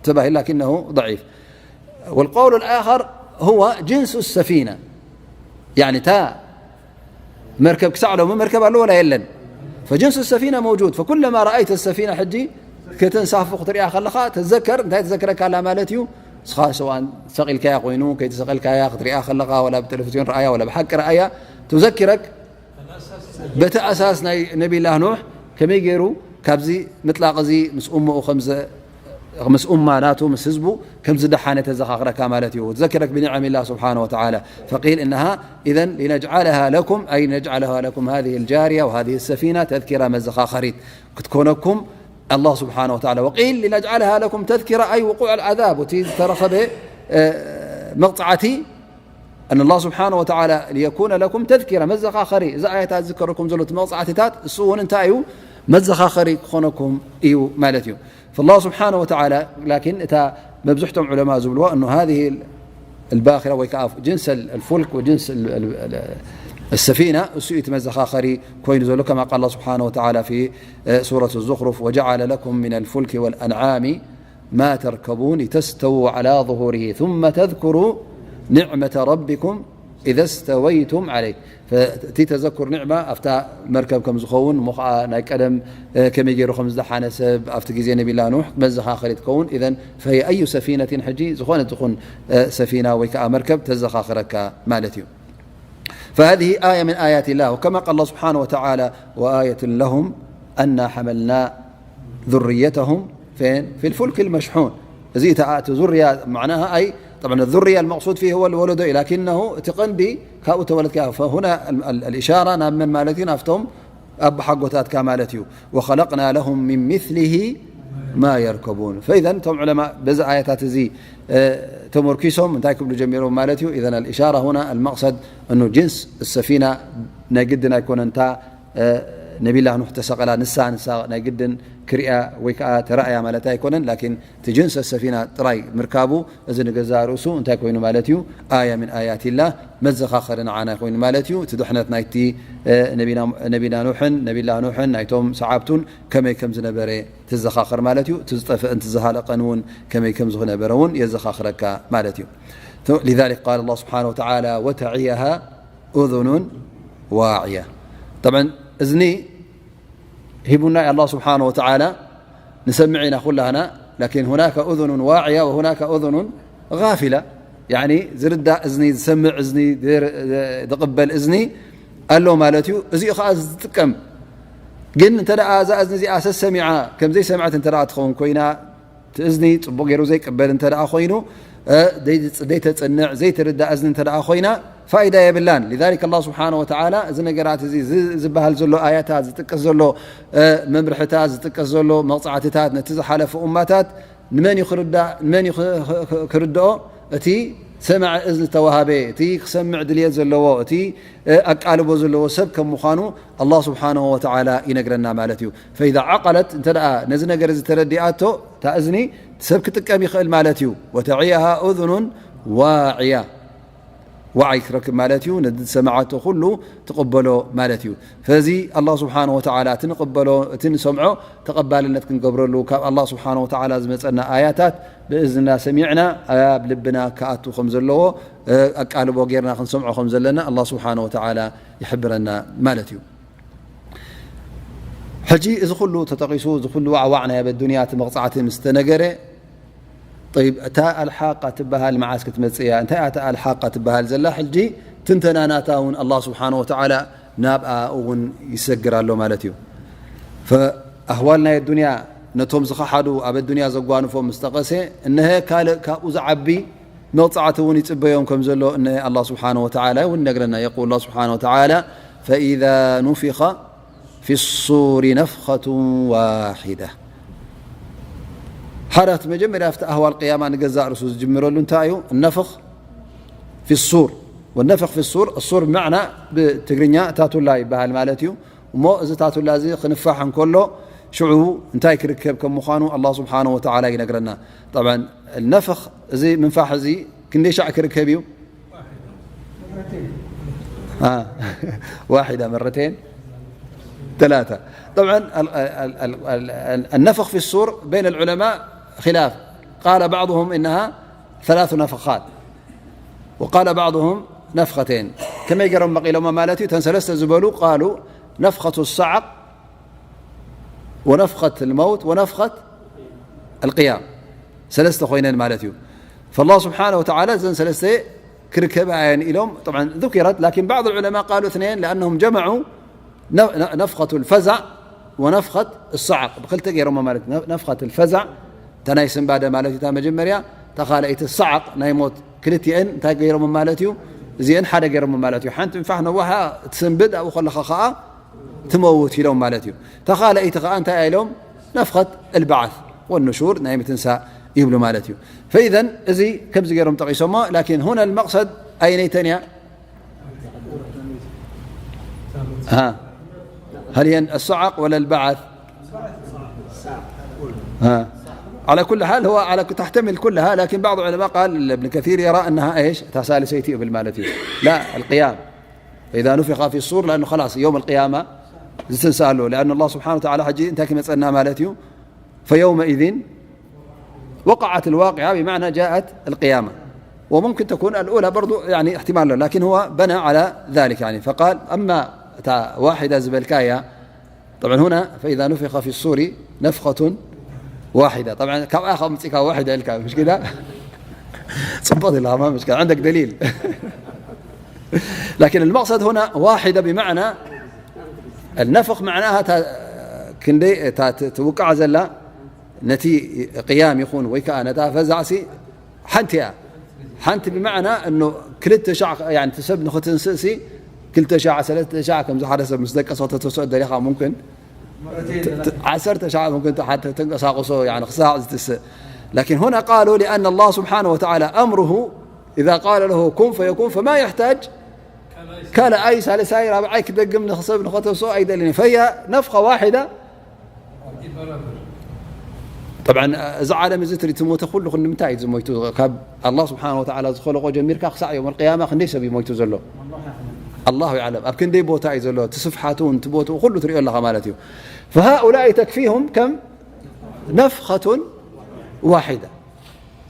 تبهل، لكنه ضعيف. والقول الآخر هو جنس السفينة، يعني تا መርከብ ክሳዕ ሎሚ መርከብ ኣሎ ወላ የለን። فجنس السفينة موجود، فكلما رأيت السفينة ሕጂ ከተንሳፉ ክትሪኣ ከለኻ ተዘከር። እንታይ ተዘክረካ ኣላ ማለት እዩ? ንስኻ ሰዋን ሰቒልካያ ኮይኑ፣ ከይተሰቐልካያ ክትሪኣ ከለኻ፣ ወላ ብቴሌቪዝዮን ረኣያ፣ ወላ ብሓቂ ረኣያ፣ ትዘክረክ። በቲ ኣሳስ ናይ ነቢላህ ኖሕ ከመይ ገይሩ ካብዚ ምጥላቕ እዚ ምስ እሞኡ ከም ዘ-፣ ምስ ኡማ ናቱ፣ ምስ ህዝቡ ከም ዝደሓነ ተዘኻኽረካ ማለት እዩ። وتذكرك بنعم الله سبحانه وتعالى. فقيل إنها إذن لنجعلها لكم، أي نجعلها لكم هذه الجارية وهذه السفينة تذكرة መዘኻኸሪት ክትኮነኩም ኣላህ ስብሓነ ወተዓላ። وقيل لنجعلها لكم تذكرة أي وقوع العذاب፣ እቲ ዝተረኸበ፣ እ፣ መቕጻዕቲ أن الله سبحانه وتعالى ليكون لكم تذكرة، መዘኻኸሪ። እዚ ኣያታት ዝዝከረኩም ዘሎ እቲ መቕጻዕትታት፣ እሱ እውን እንታይ እዩ? መዘኻኸሪ ክኾነኩም እዩ ማለት እዩ። فالله سبحانه وتعالى، لكن እታ መብዝሕቶም ዑለማ ዝብልዎ أنه هذه الباخرة ወይ ከዓ جنس الفلك وجنس ال-، ال-، ال-، السفينة እሱ እዩ እቲ መዘኻኸሪ ኮይኑ ዘሎ، كما قال الله سبحانه وتعالى في، እ፣ سورة الزخرف: وجعل لكم من الفلك والأنعام ما تركبون لتستووا على ظهوره ثم تذكروا نعمة ربكم إذا استويتم عليه. እቲ ተዘኩር ኒዕማ ኣብታ መርከብ ከም ዝኸውን፣ እሞ ኸዓ ናይ ቀደም፣ እ፣ ከመይ ገይሩ ከም ዝደሓነ ሰብ ኣብቲ ግዜ ነቢላ ኑሕ መዘኻኸሪ ትኸውን። إذن فهي أي سفينة ሕጂ ዝኾነት ትኹን፣ እ፣ ሰፊና ወይ ከዓ መርከብ ተዘኻኽረካ ማለት እዩ። فهذه آية من آيات الله، وكما قال الله سبحانه وتعالى: وآية لهم أنا حملنا ذريتهم فين؟ في الفلك المشحون. እዚ እታ እቲ ዙርያ معناها أي، طبعا الذرية المقصود فيه هو الولد، لكنه እቲ ቀንዲ ካብኡ ተወለድካ። فهنا ال-، ال-، الإشارة ናብ መን ማለት እዩ? ናብቶም ኣቦሓጎታትካ ማለት እዩ። وخلقنا لهم من مثله ما يركبون. فإذا እቶም ዑለማ በዚ ኣያታት እዚ፣ እ፣ ተመርኪሶም እንታይ ክብሉ ጀሚሮም ማለት እዩ? إذن الإشارة هنا المقصد أنه جنس السفينة ናይ ግድን ኣይኮነን እታ፣ እ፣ ነቢላ ኑሕ ተሰቐላ ንሳ፣ ንሳ ናይ ግድን ክሪኣ ወይ ከዓ ተራእያ ማለት ኣይኮነን። ላኪን እቲ ጅንሰ ሰፊና ጥራይ ምርካቡ፣ እዚ ንገዛእ ርእሱ እንታይ ኮይኑ ማለት እዩ? ኣያ ምን ኣያቲላህ፣ መዘኻኸሪ ንዓና ኮይኑ ማለት እዩ። እቲ ድሕነት ናይቲ፣ እ፣ ነቢና፣ ነቢና ኑሕን ነቢላ ኑሕን ናይቶም ሰዓብቱን ከመይ ከም ዝነበረ ትዘኻኸር ማለት እዩ። እቲ ዝጠፍእን እቲ ዝሃለቐን እውን ከመይ ከም ዝነበረ እውን የዘኻኽረካ ማለት እዩ። لذلك قال الله سبحانه وتعالى: وتعيها أذن واعية. طبعا እዝኒ ሂቡና ኣላህ ስብሓነ ወተዓላ፣ ንሰምዕ ኢና ኩላህና። ላኪን ሁናከ ኡዙኑን ዋዕያ ወሁናከ ኡዙኑን ጋፊላ። ያዕኒ ዝርዳእ እዝኒ፣ ዝሰምዕ እዝኒ፣ ዝር-፣ ዝቕበል እዝኒ ኣሎ ማለት እዩ። እዚኡ ኸዓ ዝጥቀም። ግን እንተ ደኣ እዛ እዝኒ እዚኣ ሰሰሚዓ ከም ዘይሰምዐት እንተ ደኣ ትኸውን ኮይና፣ እቲ እዝኒ ጽቡቕ ገይሩ ዘይቅበል እንተ ደኣ ኮይኑ፣ እ፣ ደይ-፣ ዘይተጽንዕ፣ ዘይትርዳእ እዝኒ እንተ ደኣ ኮይና፣ ፋይዳ የብላን። لذلك الله سبحانه وتعالى እዚ ነገራት እዚ ዝ-፣ ዝበሃል ዘሎ ኣያታት፣ ዝጥቀስ ዘሎ፣ እ፣ መምርሕታት፣ ዝጥቀስ ዘሎ መቕጻዕትታት ነቲ ዝሓለፈ ኡማታት ንመን እዩ ክርዳእ? ንመን እዩ ክ-፣ ክ-፣ ክ-፣ ክርድኦ? እቲ ሰማዒ እዝኒ ዝተዋሃበ፣ እቲ ክሰምዕ ድልየት ዘለዎ፣ እቲ፣ እ፣ ኣቃልቦ ዘለዎ ሰብ ከም ምዃኑ ኣላህ ስብሓነሁ ወተዓላ ይነግረና ማለት እዩ። فإذا عقلت እንተ ደኣ ነዚ ነገር እዚ ተረዲኣቶ፣ እታ እዝኒ ሰብ ክጥቀም ይኽእል ማለት እዩ። وتعيها أذن واعية። ዋዓይ ክረክብ ማለት እዩ። ነዚ ዝሰማዓቶ ኩሉ ትቕበሎ ማለት እዩ። ፈዚ ኣላህ ስብሓነ ወተዓላ እቲ ንቕበሎ፣ እቲ ንሰምዖ ተቐባልነት ክንገብረሉ፣ ካብ ኣላህ ስብሓነ ወተዓላ ዝመጸና ኣያታት ብእዝንና ሰሚዕና ኣብ ልብና ክኣቱ ከም ዘለዎ፣ እ፣ ኣቃልቦ ጌርና ክንሰምዖ ከም ዘለና ኣላህ ስብሓነ ወተዓላ ይሕብረና ማለት እዩ። ሕጂ እዚ ኩሉ ተጠቒሱ፣ እዚ ኩሉ ዋዕዋዕ ናይ ኣብ ኣዱንያ እቲ መቕጻዕቲ ምስ ተነገረ፣ ጠይብ፣ እታ ኣልሓቃ ትበሃል መዓስ ክትመጽእ እያ? እንታይ እያ እታ ኣልሓቃ ትበሃል ዘላ? ሕጂ ትንተና ናታ እውን ኣላህ ስብሓነ ወተዓላ ናብኣ እውን ይሰግር ኣሎ ማለት እዩ። ፈኣህዋል ናይ ኣዱንያ ነቶም ዝኸሓዱ ኣብ ኣዱንያ ዘጓንፎም ምስ ጠቐሰ፣ እነሀ ካልእ ካብኡ ዝዓቢ መቕጻዕቲ እውን ይጽበዮም ከም ዘሎ እነሀ ኣላህ ስብሓነ ወተዓላ እውን ይነግረና። የቁል ኣላህ ስብሓነ ወተዓላ፣ ፈኢዛ ኑፊኸ ፊ ሱሪ ነፍኸቱን ዋሒዳ። ሓደ እቲ መጀመርያ ኣብቲ ኣህዋል ቅያማ ንገዛእ ርእሱ ዝጅምረሉ እንታይ እዩ? ነፍኽ ፊ ሱር። ወነፍኽ ፊ ሱር፣ ሱር ብመዕና ብትግርኛ ታቱላ ይበሃል ማለት እዩ። እሞ እዚ ታቱላ እዚ ክንፋሕ እንከሎ ሽዑ እንታይ ክርከብ ከም ምዃኑ ኣላህ ስብሓነሁ ወተዓላ ይነግረና። ጠብዓን ነፍኽ፣ እዚ ምንፋሕ እዚ ክንደይ ሻዕ ክርከብ እዩ? آه. واحدة، مرتين، ثلاثة. طبعا ال-، ال-، ال-، ال-، النفخ في الصور بين العلماء خلاف، قال بعضهم إنها ثلاث نفخات، وقال بعضهم نفختين. كما يقرأ مقيل وما مالتي تنسلست زبلو، قالوا نفخة الصعق ونفخة الموت ونفخة القيام. ሰለስተ ኮይነን ማለት እዩ። فالله سبحانه وتعالى እዘን ሰለስተ ክርከባ እየን ኢሎም፣ طبعا ذكرت، لكن بعض العلماء قالوا اثنين لأنهم جمعوا ن-، ن-، نفخة الفزع ونفخة الصعق، ብክልተ ገይሮሞ ማለት እዩ። ነፍኸት الفزع እታ ናይ ስንባደ ማለት እዩ፣ እታ መጀመርያ፣ እታ ካልኣይቲ الصعق ናይ ሞት፣ ክልቲአን እንታይ ገይሮሞ ማለት እዩ? እዚአን ሓደ ገይሮሞ ማለት እዩ። ሓንቲ ምንፋሕ ነዋሓ ትስንብድ፣ ኣብኡ ከለኻ ኸዓ ትመውት ኢሎም ማለት እዩ። ተኻለኢቲ ኸዓ እንታይ ኢሎም? ነፍኸት البعث والنشور፣ ናይ ምትንሳእ ይብሉ ማለት እዩ። فإذا እዚ ከምዚ ገይሮም ጠቒሶሞ، لكن هنا المقصد ኣይነይተን እያ؟ ها، هل هي الصعق ولا البعث؟ ها. على كل حال هو على ك-، تحتمل كلها، لكن بعض العلماء قال، ابن كثير يرى أنها إيش؟ እታ ሳልሰይቲ ይብል ማለት እዩ። لا، القيام. فإذا نفخ في الصور، لأنه خلاص يوم القيامة ዝትንሳእ ኣሎ። لأن الله سبحانه وتعالى ሕጂ እንታይ ክመጸና ማለት እዩ؟ فيومئذ وقعت الواقعة، بمعنى جاءت القيامة. وممكن تكون الأولى برضو، يعني، احتمال له، لكن هو بنى على ذلك، يعني، فقال، أما تا واحدة زبلكاية، طبعا هنا فإذا نفخ في الصور نفخة واحدة. طبعا كم آخر متسكة واحدة إلك، مش كده؟ صبت الله، ما مشكلة، عندك دليل. لكن المقصد هنا واحدة بمعنى النفخ، معناها تا-، كندي تا-، ت-، توقع زلا نتي قيام يكون ويكا نتا فزعسي حنتي. حنت بمعنى إنه كلت شع، يعني، تسب نخت سسي كلت شع سلت شع كم زحد سب مصدق صوت تسود دليخا ممكن ت-، ت-، عسرت شع ممكن حتى تنقص قصو، يعني، خصاع زتس. لكن هنا قالوا لأن الله سبحانه وتعالى أمره إذا قال له كن فيكون، فما يحتاج كان أي ثالث أي رابع أي كدقم نخصب نخطب سو أي دليل. فهي نفخة واحدة. طبعا، እዚ ዓለም እዚ ትሪ-፣ ትሞተ ኩሉ ክንዲ ምንታይ እዩ ዝሞይቱ? ካብ ኣላህ ስብሓን ወተዓላ ዝኸለቆ ጀሚርካ ክሳዕ ዮም ኣልቅያማ ክንደይ ሰብ እዩ ሞይቱ ዘሎ? ኣላሁ ኣዕለም። ኣብ ክንደይ ቦታ እዩ ዘሎ? እቲ ስፍሓቱ፣ እቲ ቦትኡ ኩሉ ትሪኦ ኣለኻ ማለት እዩ። فهؤلاء تكفيهم كم نفخة واحدة.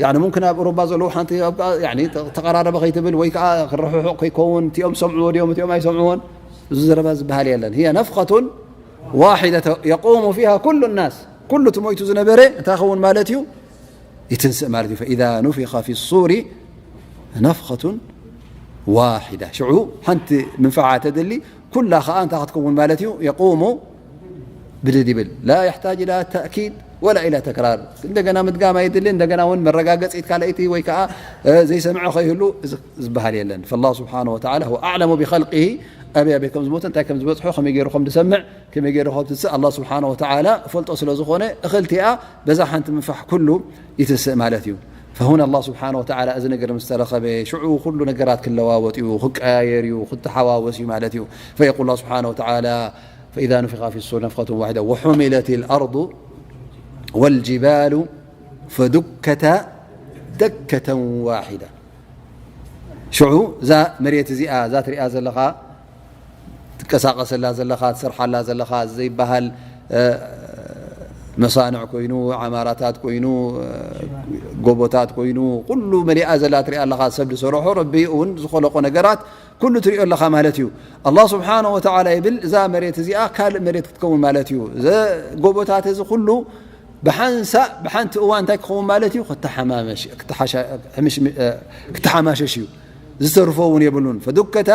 يعني ممكن ኣብ ኡሮባ ዘለዉ ሓንቲ ኣብ፣ يعني ተቐራረበ ከይትብል ወይ ከዓ ክርሕሑቕ ከይከውን፣ እቲኦም ሰምዕዎ ድዮም፣ እቲኦም ኣይሰምዕዎን፣ እዚ ዘረባ ዝበሃል የለን። هي نفخة واحدة يقوم فيها كل الناس። ኩሉ እቲ ሞይቱ ዝነበረ እንታይ ኸውን ማለት እዩ? ይትንስእ ማለት እዩ። فإذا نفخ في الصور نفخة واحدة። ሽዑ ሓንቲ ምንፍዓ ተደሊ፣ ኩላ ኸዓ እንታይ ክትከውን ማለት እዩ? يقوم ብድድ ይብል። لا يحتاج إلى تأكيد ولا إلى تكرار። እንደገና ምድጋም ኣይድልን፣ እንደገና እውን መረጋገጺት ካልኣይቲ ወይ ከዓ፣ እ፣ ዘይሰምዐ ከይህሉ እዚ ዝበሃል የለን። فالله سبحانه وتعالى هو أعلم بخلقه። ኣበይ ኣበይ ከም ዝሞተ፣ እንታይ ከም ዝበጽሖ፣ ከመይ ገይሩ ከም ዝሰምዕ፣ ከመይ ገይሩ ከም ትንስእ ኣላህ ስብሓነ ወተዓላ እፈልጦ ስለ ዝኾነ፣ እኽልቲኣ በዛ ሓንቲ ምንፋሕ ኩሉ ይትንስእ ማለት እዩ። فهنا الله سبحانه وتعالى እዚ ነገር ምስ ተረኸበ፣ ሽዑ ኩሉ ነገራት ክለዋወጥ እዩ፣ ክቀያየር እዩ፣ ክተሓዋወስ እዩ ማለት እዩ። فيقول الله سبحانه وتعالى فإذا نفخ في الصور نفخة واحدة وحملت الأرض والجبال فدكتا دكة واحدة። ሽዑ እዛ መሬት እዚኣ፣ እዛ ትሪኣ ዘለኻ፣ ትቀሳቐሰላ ዘለኻ፣ ትሰርሓላ ዘለኻ ዘይበሃል፣ እ፣ መሳንዕ ኮይኑ፣ ዓማራታት ኮይኑ፣ እ፣ ጎቦታት ኮይኑ፣ ኩሉ መሊኣ ዘላ ትሪኣ ኣለኻ። ሰብ ዝሰርሖ፣ ረቢ እውን ዝኸለቆ ነገራት ኩሉ ትሪኦ ኣለኻ ማለት እዩ። ኣላህ ስብሓነሁ ወተዓላ ይብል፣ እዛ መሬት እዚኣ ካልእ መሬት ክትከውን ማለት እዩ። እዚ ጎቦታት እዚ ኩሉ ብሓንሳእ፣ ብሓንቲ እዋን እንታይ ክኸውን ማለት እዩ? ክተሓማመሽ፣ ክተሓሻ-፣ ሕምሽ-፣ እ፣ ክተሓማሸሽ እዩ። ዝተርፎ እውን የብሉን። ፈዱከታ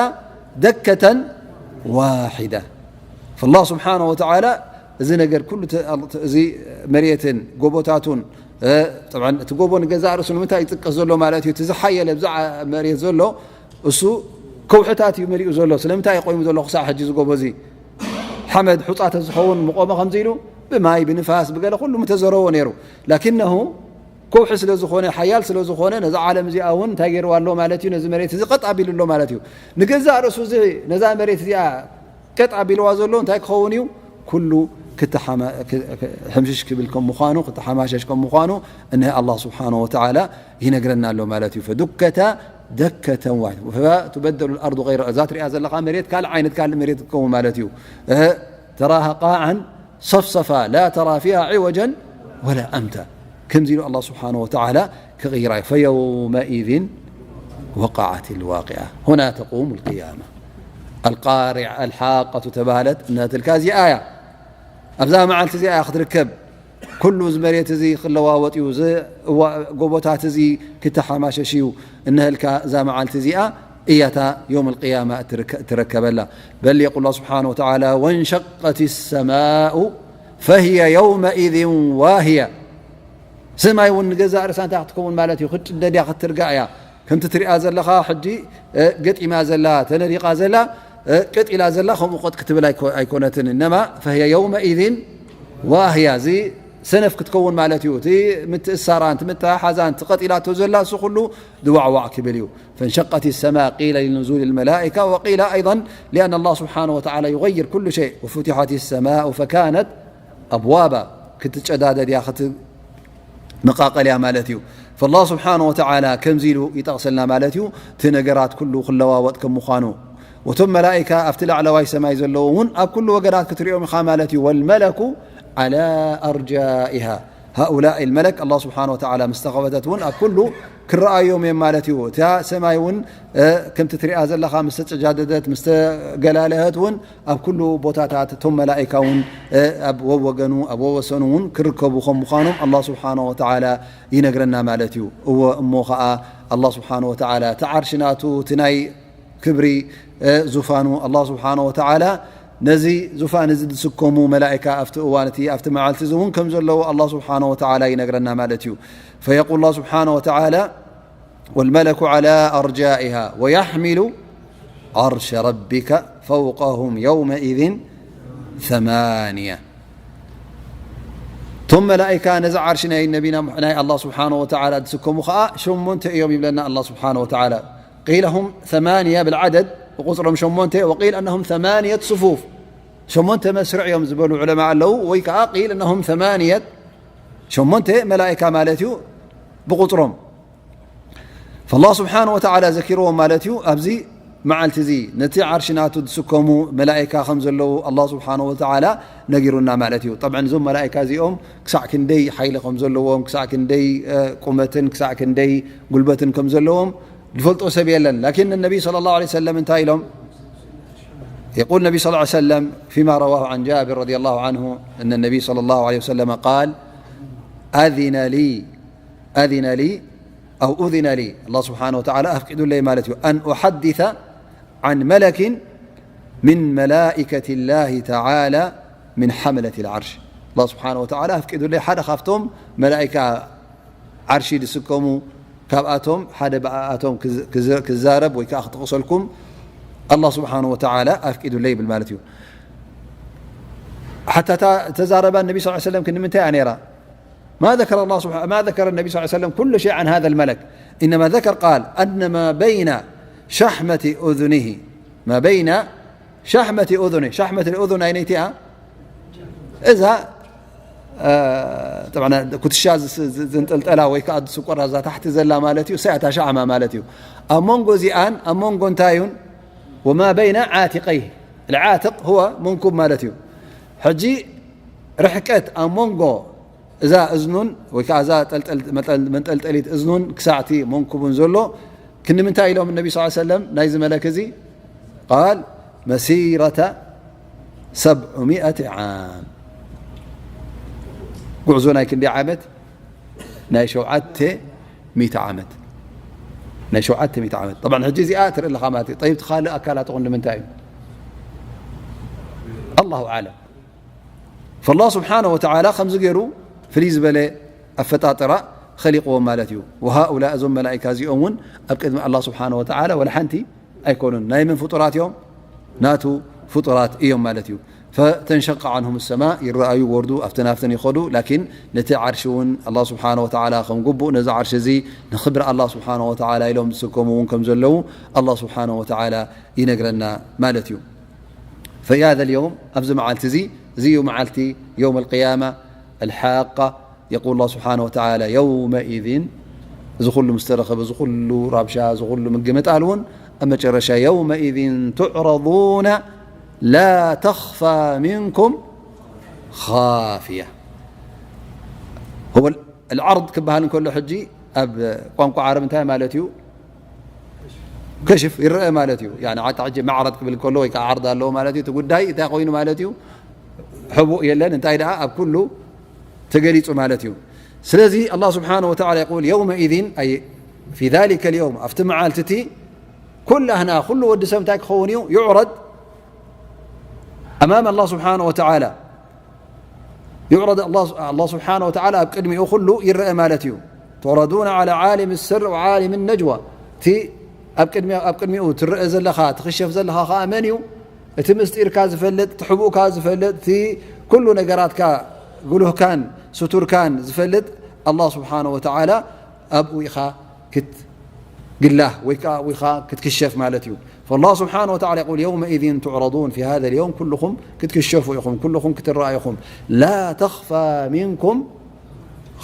ደከተን ዋሒዳ። ፈላህ ስብሓነሁ ወተዓላ እዚ ነገር ኩሉ ተ-፣ ተ-፣ እዚ መሬትን ጎቦታቱን፣ እ፣ ጠብዓን እቲ ጎቦ ንገዛእ ርእሱ ንምንታይ ይጥቀስ ዘሎ ማለት እዩ? እቲ ዝሓየለ ብዛዕ መሬት ዘሎ እሱ ከውሕታት እዩ መሊኡ ዘሎ። ስለምንታይ እዩ ቆይሙ ዘሎ ክሳዕ ሕጂ እዚ ጎቦ እዚ? ሓመድ ሑጻ ተዝኸውን ምቆመ ከምዚ ኢሉ ብማይ፣ ብንፋስ፣ ብገለ ኩሉ ምተዘረቦ ነይሩ። ላኪነሁ ከውሒ ስለ ዝኾነ፣ ሓያል ስለ ዝኾነ፣ ነዛ ዓለም እዚኣ እውን እንታይ ገይርዋ ኣሎ ማለት እዩ? ነዚ መሬት እዚ ቀጥ ኣቢሉ ኣሎ ማለት እዩ። ንገዛእ ርእሱ እዚ፣ ነዛ መሬት እዚኣ ቀጥ ኣቢልዋ ዘሎ እንታይ ክኸውን እዩ? ኩሉ ክተሓማ-፣ ክ-፣ ክ-፣ ሕምሽሽ ክብል ከም ምዃኑ፣ ክተሓማሸሽ ከም ምዃኑ፣ እነሀ ኣላህ ስብሓነሁ ወተዓላ ይነግረና ኣሎ ማለት እዩ። ፈዱከታ ደከተን ዋሒዳ። ፈቱበደሉ ልኣርዱ ገይረ፣ እዛ ትሪኣ ዘለኻ መሬት ካልእ ዓይነት፣ ካልእ መሬት ክትከውን ማለት እዩ። እ፣ ተራሃ ቃዓን ሰፍሰፋ ላ ተራ ፊሃ ዒወጀን ወላ ኣምታ። ከምዚ ኢሉ ኣላህ ስብሓነሁ ወተዓላ ክቕይራ እዩ። ፈየውመኢዝን ወቃዓት ልዋቂዓ። ሁና ተቁሙ ልቅያማ። ኣልቃሪዓ፣ ኣልሓቀቱ ተባህለት እናትልካ እዚኣ እያ። ኣብዛ መዓልቲ እዚኣ እያ ክትርከብ። ኩሉ እዚ መሬት እዚ ክለዋወጥ እዩ። እዚ እዋ-፣ ጎቦታት እዚ ክተሓማሸሽ እዩ። እነህልካ እዛ መዓልቲ እዚኣ እያታ የውም ልቅያማ እትርከ-፣ እትረከበላ። በል የቁል ስብሓነ ወተዓላ፣ ወንሸቀት ሰማኡ ፈህየ የውመኢዝን ዋህያ። ሰማይ እውን ንገዛእ ርእሳ እንታይ ክትከውን ማለት እዩ? ክትጭደድ እያ፣ ክትርጋእ እያ። ከምቲ ትሪኣ ዘለኻ ሕጂ፣ እ፣ ገጢማ ዘላ፣ ተነዲቓ ዘላ፣ እ፣ ቀጥ ኢላ ዘላ፣ ከምኡ ቀጥ ክትብል ኣይኮ-፣ ኣይኮነትን። እነማ ፈህየ የውመኢዝን ዋህያ፣ እዚ ሰነፍ ክትከውን ማለት እዩ። እቲ ምትእሳራን፣ እቲ ምትሓሓዛን፣ እቲ ቀጥ ኢላቶ ዘላ፣ እሱ ኩሉ ድዋዕዋዕ ክብል እዩ። ፈንሸቀት ሰማ ቂለ ሊኑዙል ልመላኢካ ወቂለ ኣይضን ሊአን ኣላህ ስብሓነ ወተዓላ ዩገይር ኩሉ ሸይ ወፉትሐት ሰማኡ ፈካነት ኣብዋባ፣ ክትጨዳደድ እያ፣ ክት-፣ መቃቀልያ ማለት እዩ። ፈላህ ስብሓነ ወተዓላ ከምዚ ኢሉ ይጠቕሰልና ማለት እዩ፣ እቲ ነገራት ኩሉ ክለዋወጥ ከም ምዃኑ። ወቶም መላኢካ ኣብቲ ላዕለዋይ ሰማይ ዘለዉ እውን ኣብ ኩሉ ወገናት ክትሪኦም ኢኻ ማለት እዩ። ወልመለኩ ዓላ ኣርጃኢሃ። ሃኡላእ ልመለክ ኣላህ ስብሓነ ወተዓላ ምስ ተኸፈተት እውን ኣብ ኩሉ ክረኣዮም እዮም ማለት እዩ። እታ ሰማይ እውን፣ እ፣ ከምቲ ትሪኣ ዘለኻ ምስ ተጨጃደደት፣ ምስ ተገላለሀት እውን ኣብ ኩሉ ቦታታት እቶም መላኢካ እውን፣ እ፣ ኣብ ወወገኑ፣ ኣብ ወወሰኑ እውን ክርከቡ ከም ምዃኖም ኣላህ ስብሓነ ወተዓላ ይነግረና ማለት እዩ። እወ እሞ ኸዓ ኣላህ ስብሓነ ወተዓላ እቲ ዓርሺ ናቱ፣ እቲ ናይ ክብሪ፣ እ፣ ዙፋኑ ኣላህ ስብሓነ ወተዓላ ነዚ ዙፋን እዚ ዝስከሙ መላኢካ ኣብቲ እዋን እቲ፣ ኣብቲ መዓልቲ እዚ እውን ከም ዘለዉ ኣላህ ስብሓነ ወተዓላ ይነግረና ማለት እዩ። ፈየቁል ኣላህ ስብሓነ ወተዓላ፣ ወልመለኩ ዓላ ኣርጃኢሃ ወየሕሚሉ ዓርሸ ረቢከ ፈውቀሁም የውመኢዝን ሰማንያ። እቶም መላኢካ ነዚ ዓርሺ ናይ ነቢና፣ ናይ ኣላህ ስብሓነ ወተዓላ ዝስከሙ ኸዓ ሸሞንተ እዮም ይብለና ኣላህ ስብሓነ ወተዓላ። ቂለ ሁም ሰማንያ ብልዓደድ፣ ብቁፅሮም ሸሞንተ፣ ወቂል ኣነሁም ሰማንየት ስፉፍ፣ ሸሞንተ መስርዕ እዮም ዝበሉ ዑለማ ኣለዉ። ወይ ከዓ ቂል ኣነሁም ሰማንየት፣ ሸሞንተ መላኢካ ማለት እዩ ብቁፅሮም። ፈላህ ስብሓነ ወተዓላ ዘኪርዎም ማለት እዩ። ኣብዚ መዓልቲ እዚ ነቲ ዓርሺ ናቱ ዝስከሙ መላኢካ ከም ዘለዉ ኣላህ ስብሓነ ወተዓላ ነጊሩና ማለት እዩ። ጠብዐን እዞም መላኢካ እዚኦም ክሳዕ ክንደይ ሓይሊ ከም ዘለዎም፣ ክሳዕ ክንደይ፣ እ፣ ቁመትን ክሳዕ ክንደይ ጉልበትን ከም ዘለዎም ዝፈልጦ ሰብ የለን። ላኪን ነቢ ሰለላሁ ዐለይሂ ወሰለም እንታይ ኢሎም? የቁል ነቢ ሰለላሁ ዐለይሂ ወሰለም ፊማ ረዋሁ ዐን ጃብር ረዲየላሁ ዐንሁ፣ እነ ነቢ ሰለላሁ ዐለይሂ ወሰለም ቃል፣ ኣዚነ ሊ፣ ኣዚነ ሊ፣ ኣው ኡዚነ ሊ፣ ኣላህ ስብሓነ ወተዓላ ኣፍቂዱለይ ማለት እዩ። ኣን ኡሐዲሰ ዐን መለኪን ምን መላኢከት ላሂ ተዓላ ምን ሐመለት ልዓርሽ። ኣላህ ስብሓነ ወተዓላ ኣፍቂዱለይ ሓደ ካብቶም መላኢካ ዓርሺ ዝስከሙ ካብኣቶም ሓደ ብኣኣቶም ክዝ-፣ ክዝ-፣ ክዛረብ ወይ ከዓ ክጠቕሰልኩም ኣላህ ስብሓነ ወተዓላ ኣፍቂዱለይ ይብል ማለት እዩ። ሓታ እታ ተዛረባ ነቢ ስ ሰለም ክንምንታይ እያ ነይራ? ما ذكر الله سبحانه، ما ذكر النبي صلى الله عليه وسلم كل شيء عن هذا الملك، إنما ذكر، قال، أن ما بين شحمة أذنه، ما بين شحمة أذنه، شحمة الأذن ኣይነይቲ እያ? እዛ ኩትሻ ዘንጠልጠላ ወይ ከዓ ስቆራ እዛ ታሕቲ ዘላ ማለት እዩ። እሳያ እታ ሻዕማ ማለት እዩ። ኣብ መንጎ እዚኣን ኣብ መንጎ እንታይ እዩን? ወማ በይነ ዓቲቀይህ፣ ዓትቕ ህወ መንኩብ ማለት እዩ። ሕጂ ርሕቀት ኣብ መንጎ እዛ እዝኑን ወይ ከዓ እዛ መንጠልጠሊት እዝኑን ክሳዕቲ መንኩቡን ዘሎ ክንምንታይ ኢሎም ነቢ ስ ሰለም ናይዚ መለክ እዚ ቃል መሲረተ ሰብዑ ሚእቲ ዓም። ጉዕዞ ናይ ክንደይ ዓመት? ናይ ሸውዓተ ሚእቲ ዓመት። ናይ ሸውዓተ ሚእቲ ዓመት። ጠብዓን ሕጂ እዚኣ ትርኢ ኣለኻ ማለት እዩ። ጠይብ፣ እቲ ካልእ ኣካላትኹም ንምንታይ እዩ? ኣላሁ ኣዕለም። ፈላህ ስብሓነ ወተዓላ ከምዚ ገይሩ ፍልይ ዝበለ ኣፈጣጥራ ኸሊቕዎም ማለት እዩ። ወሃኡላ፣ እዞም መላኢካ እዚኦም እውን ኣብ ቅድሚ ኣላህ ስብሓነ ወተዓላ ወላ ሓንቲ ኣይኮኑን። ናይ መን ፍጡራት እዮም? ናቱ ፍጡራት እዮም ማለት እዩ። ፈተንሸቅ ዓንሁም ሰማ፣ ይረኣዩ፣ ወርዱ ኣብተን ኣብተን ይኸዱ። ላኪን ነቲ ዓርሺ እውን ኣላህ ስብሓነ ወተዓላ ከም ግቡእ ነዚ ዓርሺ እዚ ንኽብሪ ኣላህ ስብሓነ ወተዓላ ኢሎም ዝስከሙ እውን ከም ዘለዉ ኣላህ ስብሓነ ወተዓላ ይነግረና ማለት እዩ። ፈያዘ ልየውም፣ ኣብዚ መዓልቲ እዚ፣ እዚ እዩ መዓልቲ የውም ኣልቅያማ ኣልሓቃ። የቁል ላህ ስብሓነ ወተዓላ የውመኢዝን፣ እዚ ኩሉ ምስ ተረኸበ፣ እዚ ኩሉ ራብሻ፣ እዚ ኩሉ ምግምጣል እውን ኣብ መጨረሻ የውመኢዝን ቱዕረዱነ ላ ተኽፋ ሚንኩም ኻፍያ። هو العرض ክበሃል እንከሎ ሕጂ ኣብ ቋንቋ ዓረብ እንታይ ማለት እዩ? ከሽፍ ይረአ ማለት እዩ። ያኒ ሓታ ሕጂ ማዕረድ ክብል ከሎ ወይ ከዓ ዓርድ ኣለዎ ማለት እዩ። እቲ ጉዳይ እንታይ ኮይኑ ማለት እዩ? ሕቡእ የለን። እንታይ ደኣ ኣብ ኩሉ ተገሊጹ ማለት እዩ። ስለዚ ኣላህ ስብሓነሁ ወተዓላ የቁል የውመኢዚን፣ ኣይ ፊ ዛሊከ ልየውም፣ ኣብቲ መዓልቲ እቲ ኩላህና ኩሉ ወዲ ሰብ እንታይ ክኸውን እዩ? ዩዕረድ ኣማም ኣላህ ስብሓነሁ ወተዓላ ዩዕረድ ኣላህ ስብሓነሁ ወተዓላ ኣብ ቅድሚኡ ኩሉ ይረአ ማለት እዩ። ቱዕረዱነ ዓላ ዓሊም ስር ወዓሊም ነጅዋ፣ እቲ ኣብ ቅድሚኡ ትረአ ዘለኻ ትኽሸፍ ዘለኻ ኸዓ መን እዩ? እቲ ምስጢርካ ዝፈልጥ፣ እቲ ሕቡእካ ዝፈልጥ፣ እቲ ኩሉ ነገራትካ ጉሉህካን ስቱርካን ዝፈልጥ ኣላህ ስብሓነሁ ወተዓላ ኣብኡ ኢኻ ክትግላህ ወይ ከዓ ኣብኡ ኢኻ ክትክሸፍ ማለት እዩ። ፈላህ ስብሓነሁ ወተዓላ የቁል የውመኢዚን ቱዕረዱን፣ ፊ ሃዘ ልየውም ኩልኹም ክትክሸፉ ኢኹም፣ ኩልኹም ክትረኣዩ ኢኹም። ላ ተኽፋ ሚንኩም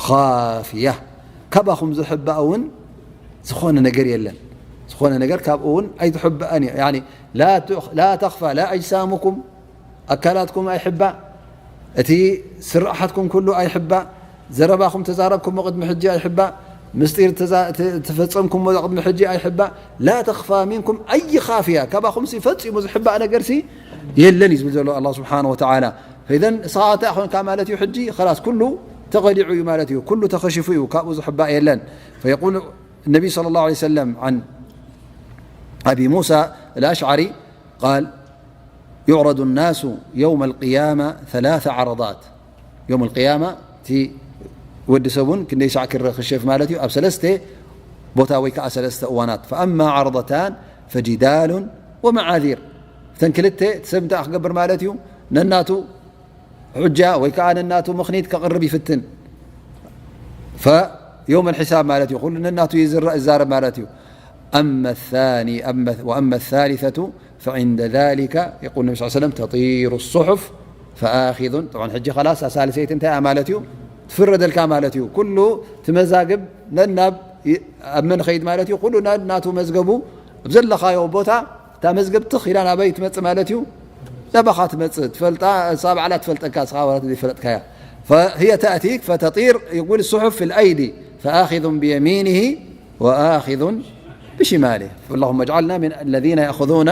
ኻፍያ፣ ካባኹም ዝሕባእ እውን ዝኾነ ነገር የለን። ዝኾነ ነገር ካብኡ እውን ኣይትሕባእን እዩ። ያኒ ላ ተኽፋ ላ ኣጅሳሙኩም፣ ኣካላትኩም ኣይሕባእ፣ እቲ ስርሓትኩም ኩሉ ኣይሕባእ፣ ዘረባኹም ተዛረብኩሞ ቅድሚ ሕጂ ኣይሕባእ፣ ምስጢር ተፈጸምኩሞ ቅድሚ ሕጂ ኣይሕባእ። ላ ተኽፋ ሚንኩም ኣይ ኻፍያ፣ ካባኹምሲ ፈጺሙ ዝሕባእ ነገርሲ የለን እዩ ዝብል ዘሎ ኣላህ ስብሓነሁ ወተዓላ። ፈኢዘን ንስኻ እንታይ ኮንካ ማለት እዩ? ሕጂ ኸላስ ኩሉ ተቐሊዑ እዩ ማለት እዩ። ኩሉ ተኸሺፉ እዩ፣ ካብኡ ዝሕባእ የለን። ፈየቁል ነቢ ሰለላሁ ዐለይሂ ወሰለም ዓን ኣቢ ሙሳ ኣልኣሽዓሪ ቃል ዩዕረዱ ናሱ የውመ ልቅያማ ሰላተ ዓረዳት። የውም ልቅያማ እቲ ወዲ ሰብ እውን ክንደይ ሳዕ ክረ ክሸፍ ማለት እዩ? ኣብ ሰለስተ ቦታ ወይ ከዓ ሰለስተ እዋናት። ፈኣማ ዓረዳታን ፈጅዳሉን ወመዓዚር። እተን ክልተ እቲ ሰብ እንታይ ክገብር ማለት እዩ? ነናቱ ሕጃ ወይ ከዓ ነናቱ ምኽኒት ከቕርብ ይፍትን። ፈየውም ልሒሳብ ማለት እዩ። ኩሉ ነናቱ ይዝረ- ይዛረብ ማለት እዩ። ኣማ ታኒ- ኣማ- ወኣማ ታሊተቱ ፈዕንደ ዛሊከ የቁል ነቢ ስ ሰለም ተጢሩ ሱሑፍ ፈኣኪዙን። ጠብዓን ሕጂ ኸላስ ሳልሰይቲ እንታይ እያ ማለት እዩ? ትፍረደልካ ማለት እዩ። ኩሉ እቲ መዛግብ ነናብ ይ- ኣብ መን ኸይድ ማለት እዩ? ኩሉ ነናቱ መዝገቡ ኣብ ዘለኻዮ ቦታ እታ መዝገብ ትኽ ኢላ ናበይ ትመጽእ ማለት እዩ? ናባኻ ትመጽእ። ትፈልጣ፣ እሳ ባዕላ ትፈልጠካ፣ እስኻ ዋላ ዘይፈለጥካያ። فهي تأتيك فتطير، يقول الصحف في الأيدي، فآخذ بيمينه وآخذ بشماله. اللهم اجعلنا من الذين يأخذون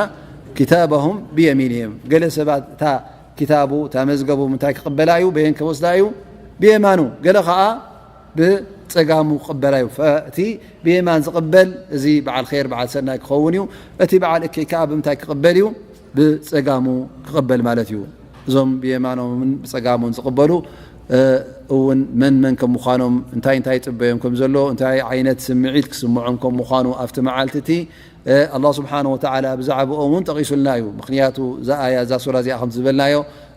كتابهم بيمينهم. ገለ ሰባት እታ ክታቡ፣ እታ መዝገቡ ምንታይ ክቕበላ እዩ? በየን ክወስዳ እዩ? ብየማኑ። ገለ ኸዓ ብጸጋሙ ክቕበላ እዩ። ፈ-፣ እቲ ብየማን ዝቕበል እዚ በዓል ኸይር፣ በዓል ሰናይ ክኸውን እዩ። እቲ በዓል እከይ ከኣ ብምንታይ ክቕበል እዩ? ብጸጋሙ ክቕበል ማለት እዩ። እዞም ብየማኖምን ብጸጋሙን ዝቕበሉ፣ እ፣ እውን መን መን ከም ምዃኖም፣ እንታይ እንታይ ይጽበዮም ከም ዘሎ፣ እንታይ ዓይነት ስምዒት ክስምዖም ከም ምዃኑ ኣብቲ መዓልቲ እቲ፣ እ፣ ኣላህ ስብሓነሁ ወተዓላ ብዛዕባኦም እውን ጠቒሱልና እዩ። ምኽንያቱ እዛ ኣያ፣ እዛ ሱራ እዚኣ ከም ዝበልናዮ፣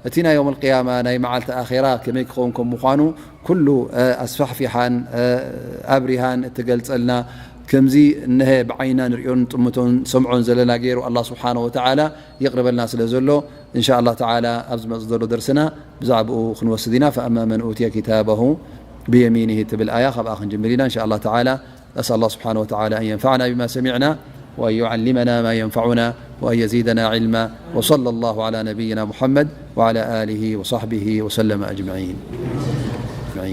እቲ ናይ የውም ኣልቅያማ ናይ መዓልቲ ኣኼራ ከመይ ክኸውን ከም ምዃኑ ኩሉ፣ እ፣ ኣስፋሕፊሓን፣ እ፣ ኣብሪሃን እትገልጸልና፣ ከምዚ እነሀ ብዓይና ንሪኦን ጥምቶን ሰምዖን ዘለና ገይሩ ኣላህ ስብሓነ ወተዓላ ይቕርበልና ስለ ዘሎ፣ እንሻ ኣላህ ተዓላ ኣብ ዝመጽእ ዘሎ ደርስና ብዛዕባኡ ክንወስድ ኢና። فأما من أوتي كتابه بيمينه ትብል ኣያ ካብኣ ክንጅምር ኢና እንሻ ኣላህ ተዓላ። نسأل الله سبحانه وتعالى أن ينفعنا بما سمعنا وأن يعلمنا ما ينفعنا وأن يزيدنا علما. وصلى الله على نبينا محمد وعلى آله وصحبه وسلم أجمعين.